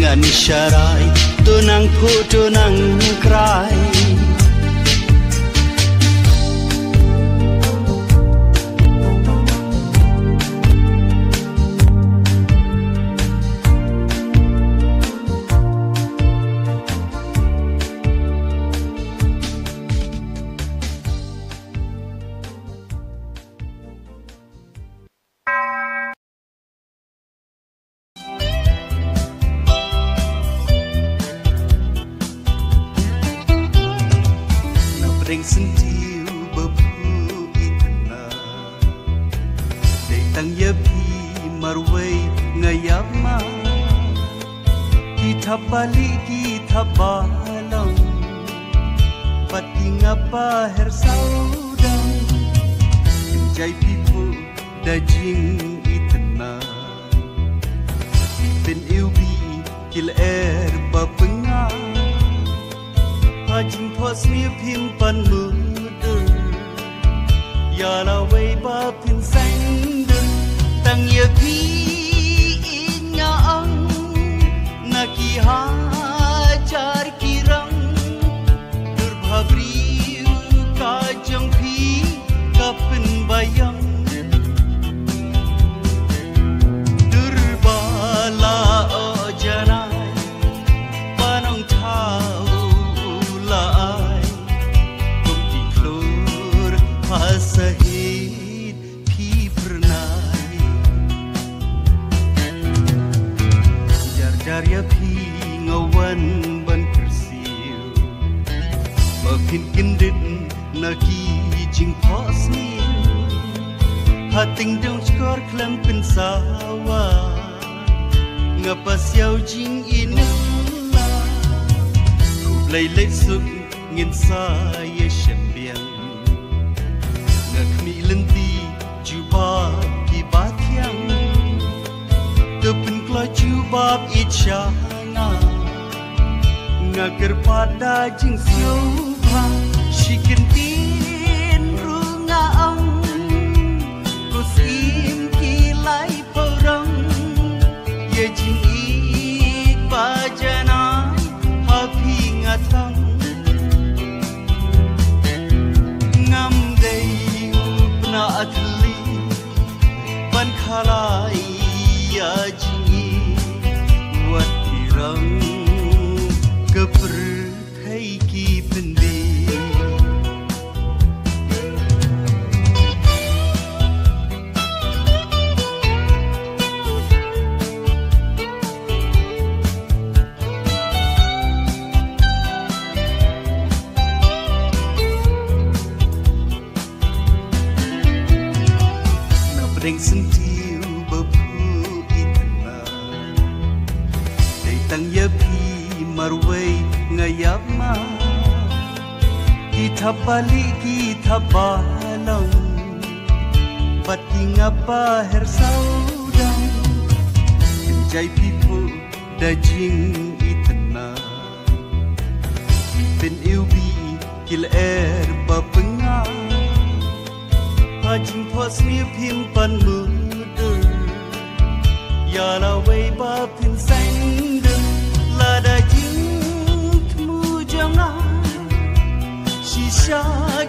ngan sharai, to nang phuh, to nang krai. Syntiew ba phu i tna. Dei tang ïa phi marwei nga ïap ma. Ki thap ba lieh ki thap ba long. Pat ki ngap ba her sawdong. Jai phi phu da jing i tna. Phin iw bi ki lyer ba pynga. Ha jingphohsniew phim pan mudui. Ïa lawei ba phin seng dun. Tang ïa phi i nga ong. Na ki hajar ki rong. Dur bha briew ka jong phi ka pynbiang. Dur ba la o janai ba nongthaw la ai. Kum ki khlur ha sahit phi phyrnai. Jar jar ïa phi nga wan ban kyrsiew. Ba phin kyndit na ki jingphohsniew. Ha tyngdong shkor khlem pynsawa. Nga pasiaw jingïeit na la. Khublei leit suk ngin sa ïa shem biang. Nga khmih lynti jubab kiba thiang. To pynkloi jubab ïeit sha nga. Nga kyrpad da jingsiewpha shi kyntien ruh nga ong. Ko siem ki lai phew rong. Ïa jingïeit ba janai ha phi nga thang. Ngam dei u pnah thylli ban khalai ïa jingïeit wat ki rong ka pyrthei ki pynbeit. Na pdeng syntiew ba phu i tna. Dei tang ïa phi marwei nga ïap ma. Ki thap ba lieh ki thap ba long. Bad ki ngap ba her sawdong. Jai phi phu da jing i tna. Phin iw bi ki lyer ba pynga. Ha jingphohsniew phim pan mudur. Ïa lawei ba phin seng dun. Lada jingthmu jong nga shisha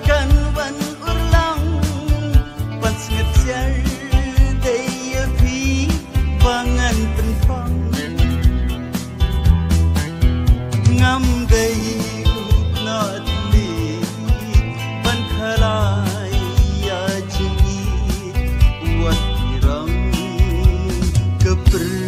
kan wan urlong. Ban sngewsih dei ïa phi ba ngan pynpang. Ngam dei u pnah thylli ban khalai ïa jingïeit wat ki rong ka pyrthei.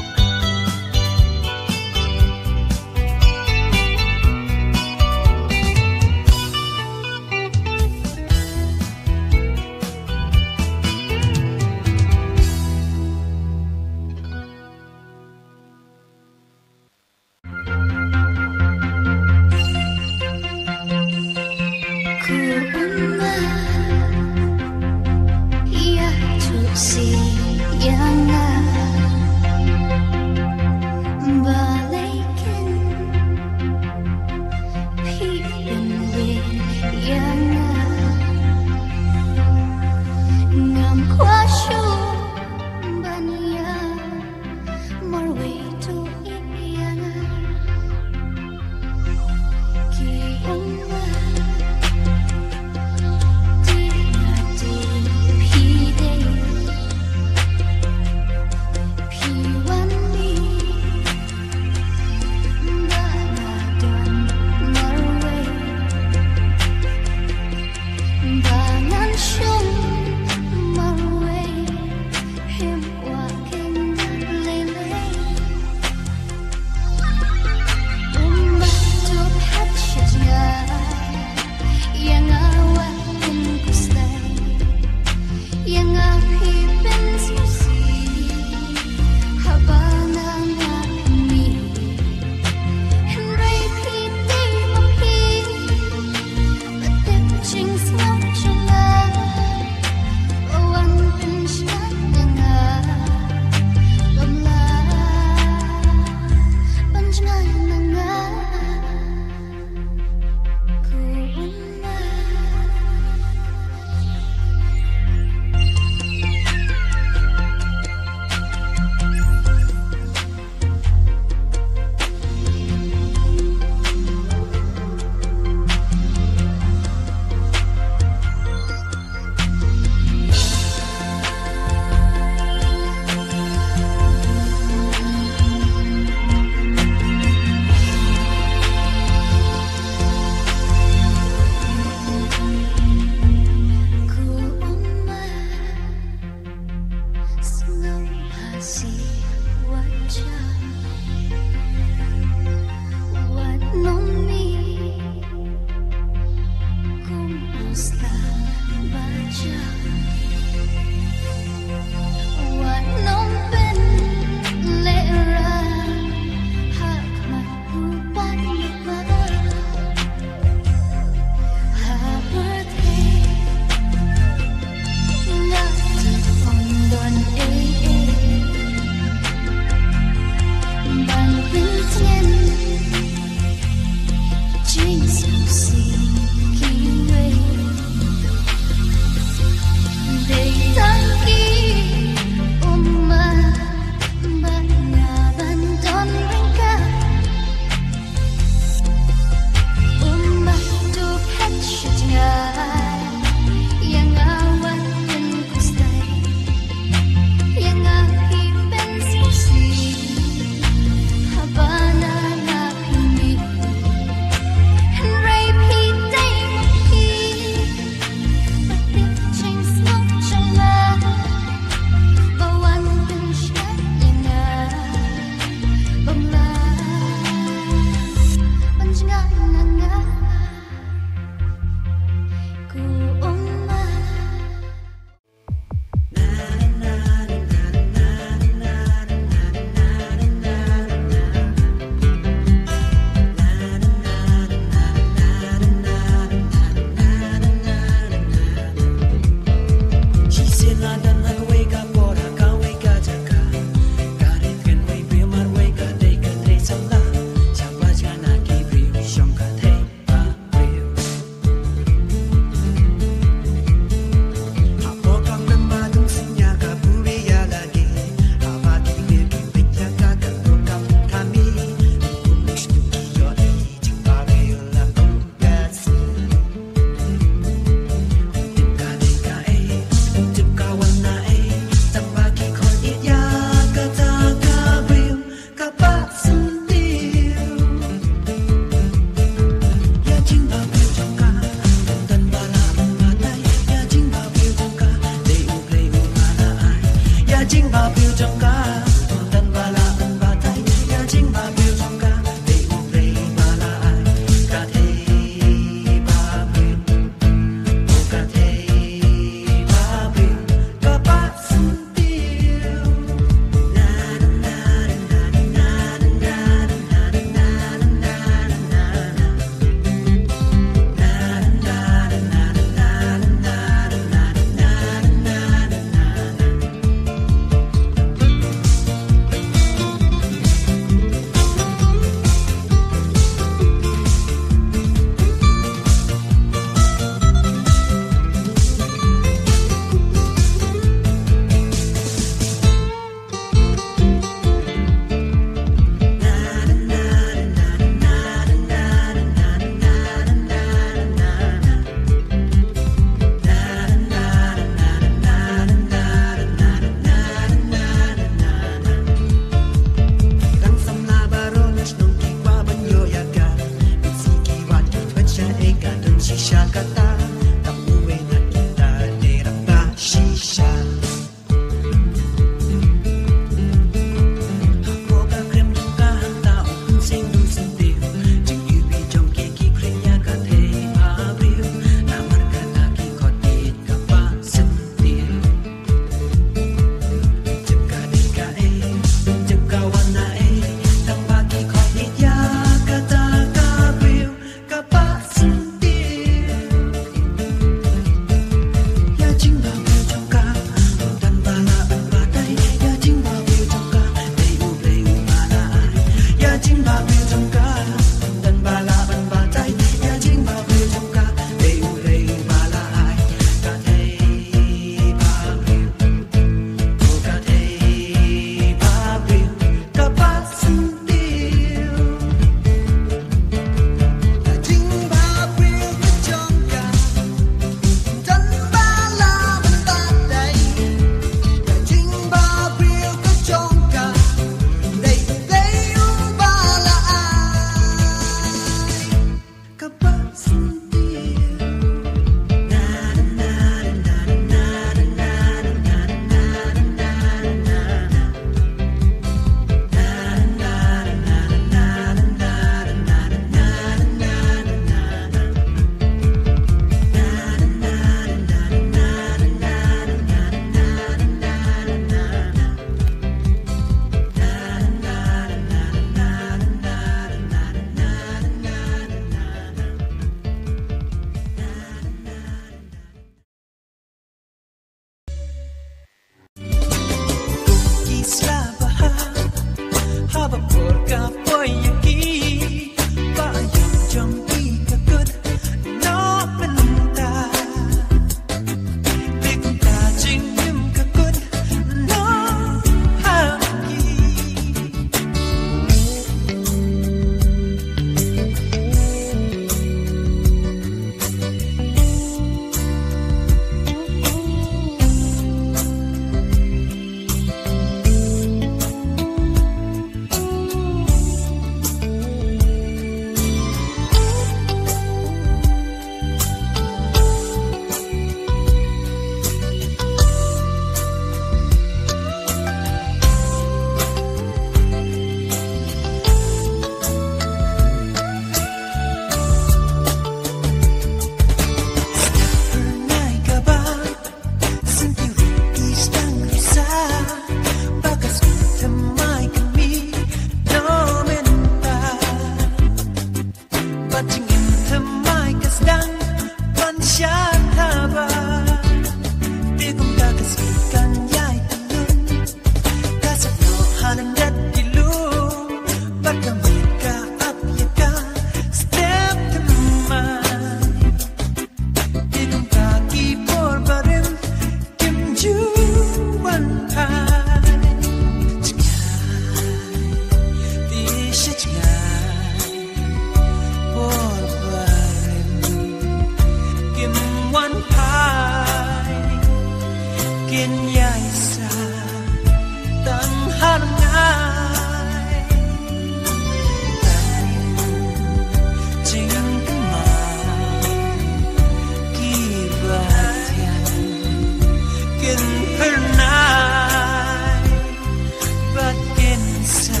Sa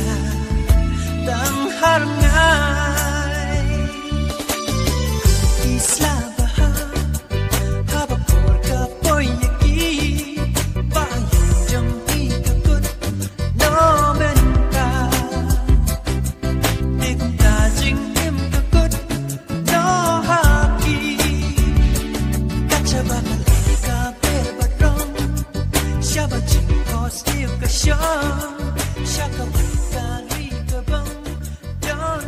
dang har ngai. Isla baha haba por ka poi ya ki. Ba ïa jong i ka kut no men ka. Dik ta jing im ka kut no ha ki. Ka chaba ka la ka ber ba rong. Shaba jing positive ka shong. Shaka ka ri ka bang. Don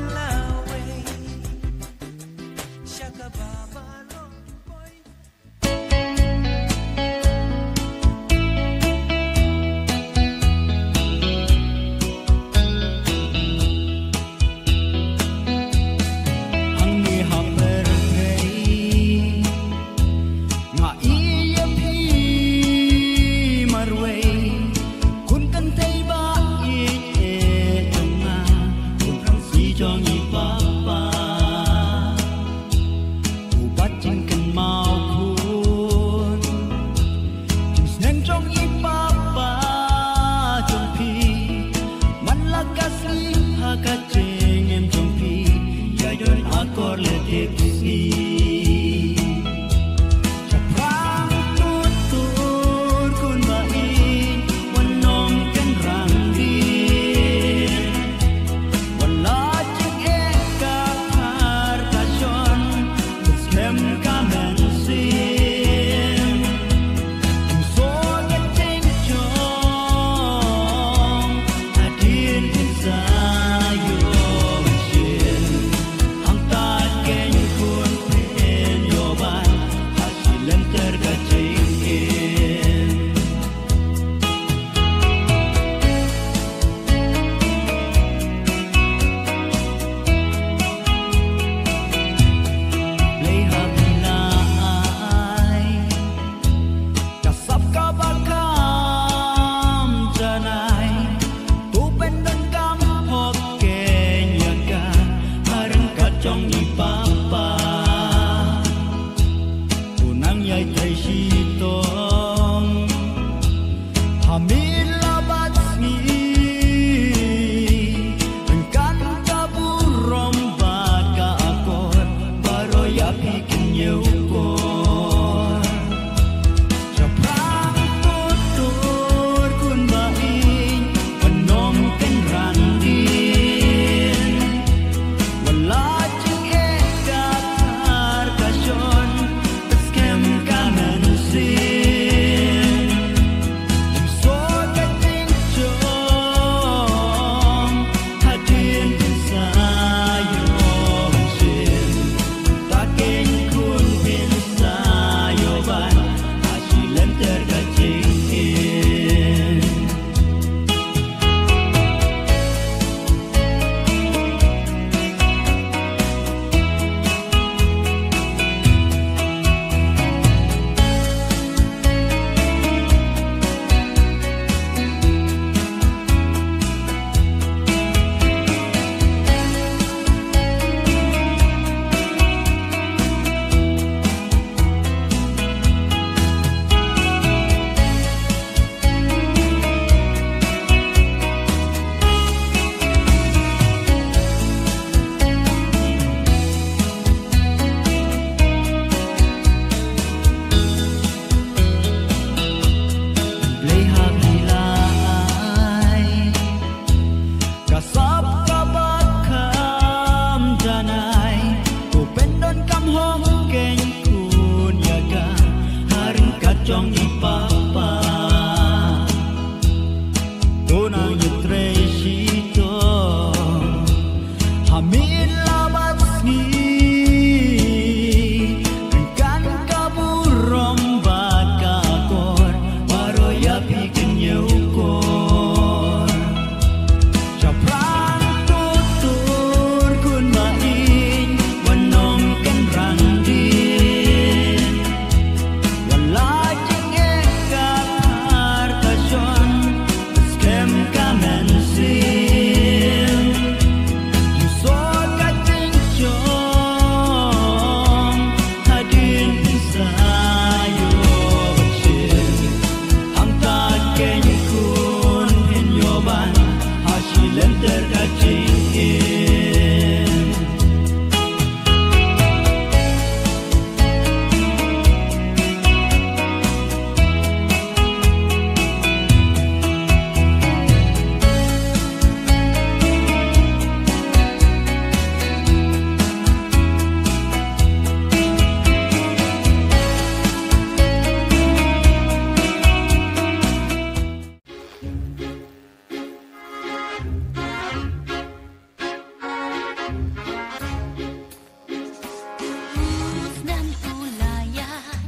Snem u la ïaid,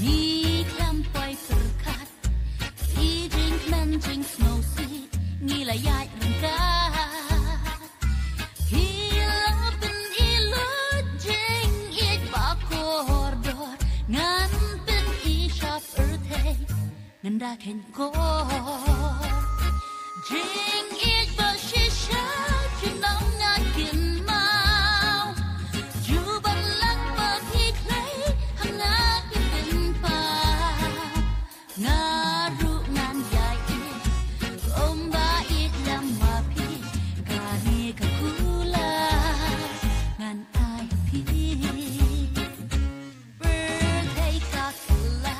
ngi khlem poi pyrkhat. I jingkmen jingsngewsih, ngi la ïaid ryngkat. Phi la pyni lut jingïeit ba kordor, ngan pyni sha pyrthei. Ngan da kheiñ kor. Jingïeit ba shisha junom nga kynmaw. Ju ban lak ba phi khlei ha nga phi pynpaw. Nga ruh ngan ïaieit. Kum ba ïeit lem ma phi. Kane ka kular ngan ai ha phi. Pyrthei ka kylla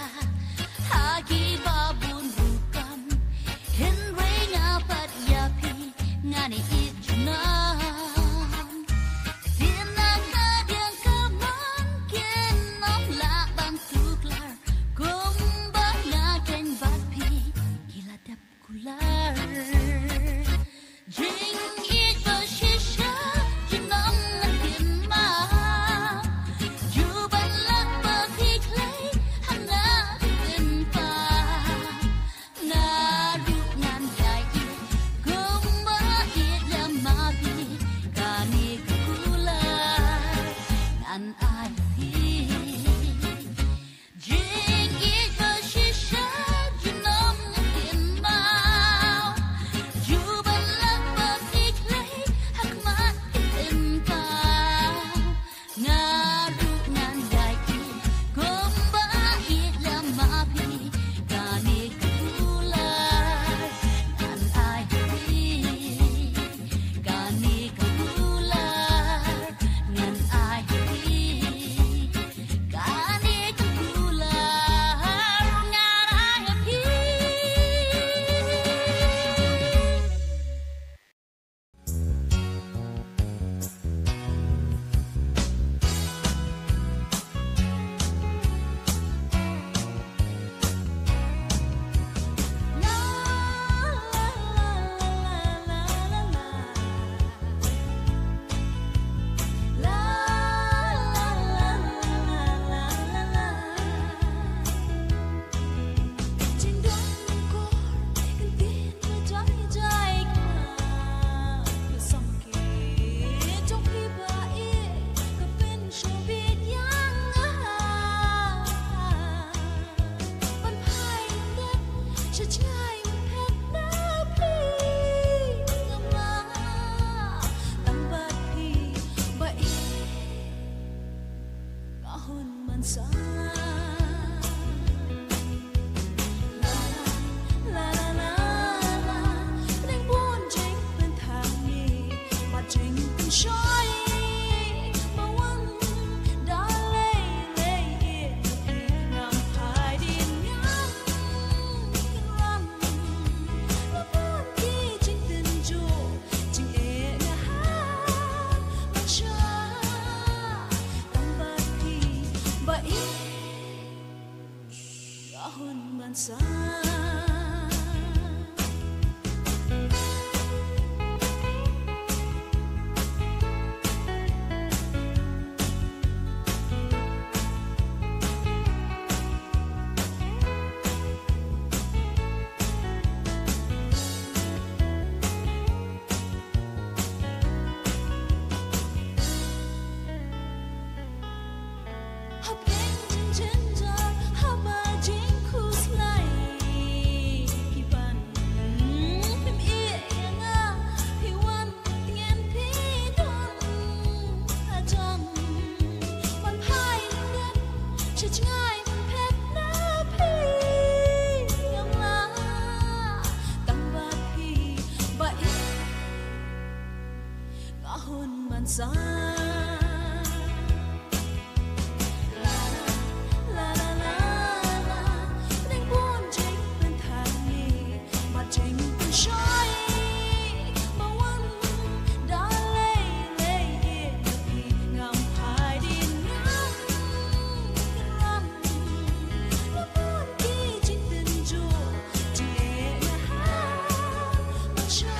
ha kiba bun rukom. Hynrei nga pat ïa phi ngan ïeit junom. Kynnoh ka diang ka mon kin ym lah ban suklar. Kumba nga khein bad phi ki la dep kular. Jingïeit ba shisha junom ngan kynmaw. Ju ban lak ba phi khlei ha nga phi pynpaw. Nga ruh ngan ïaieit kumba ïeit Mansa. La la la la la, neng bun jingpynthang ïa ngi, bad jingpynshoi ba wan da lei lei ïa phi, ngam phai dien ngam kynran. Ngi bun ki jingtynjuh, jingeh ha Mansa.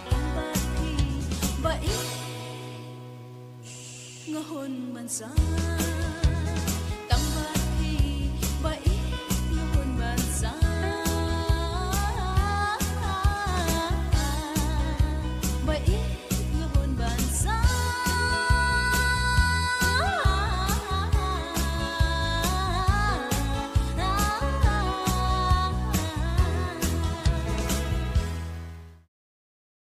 Tang ba phi ba ïeit nga hun Mansa.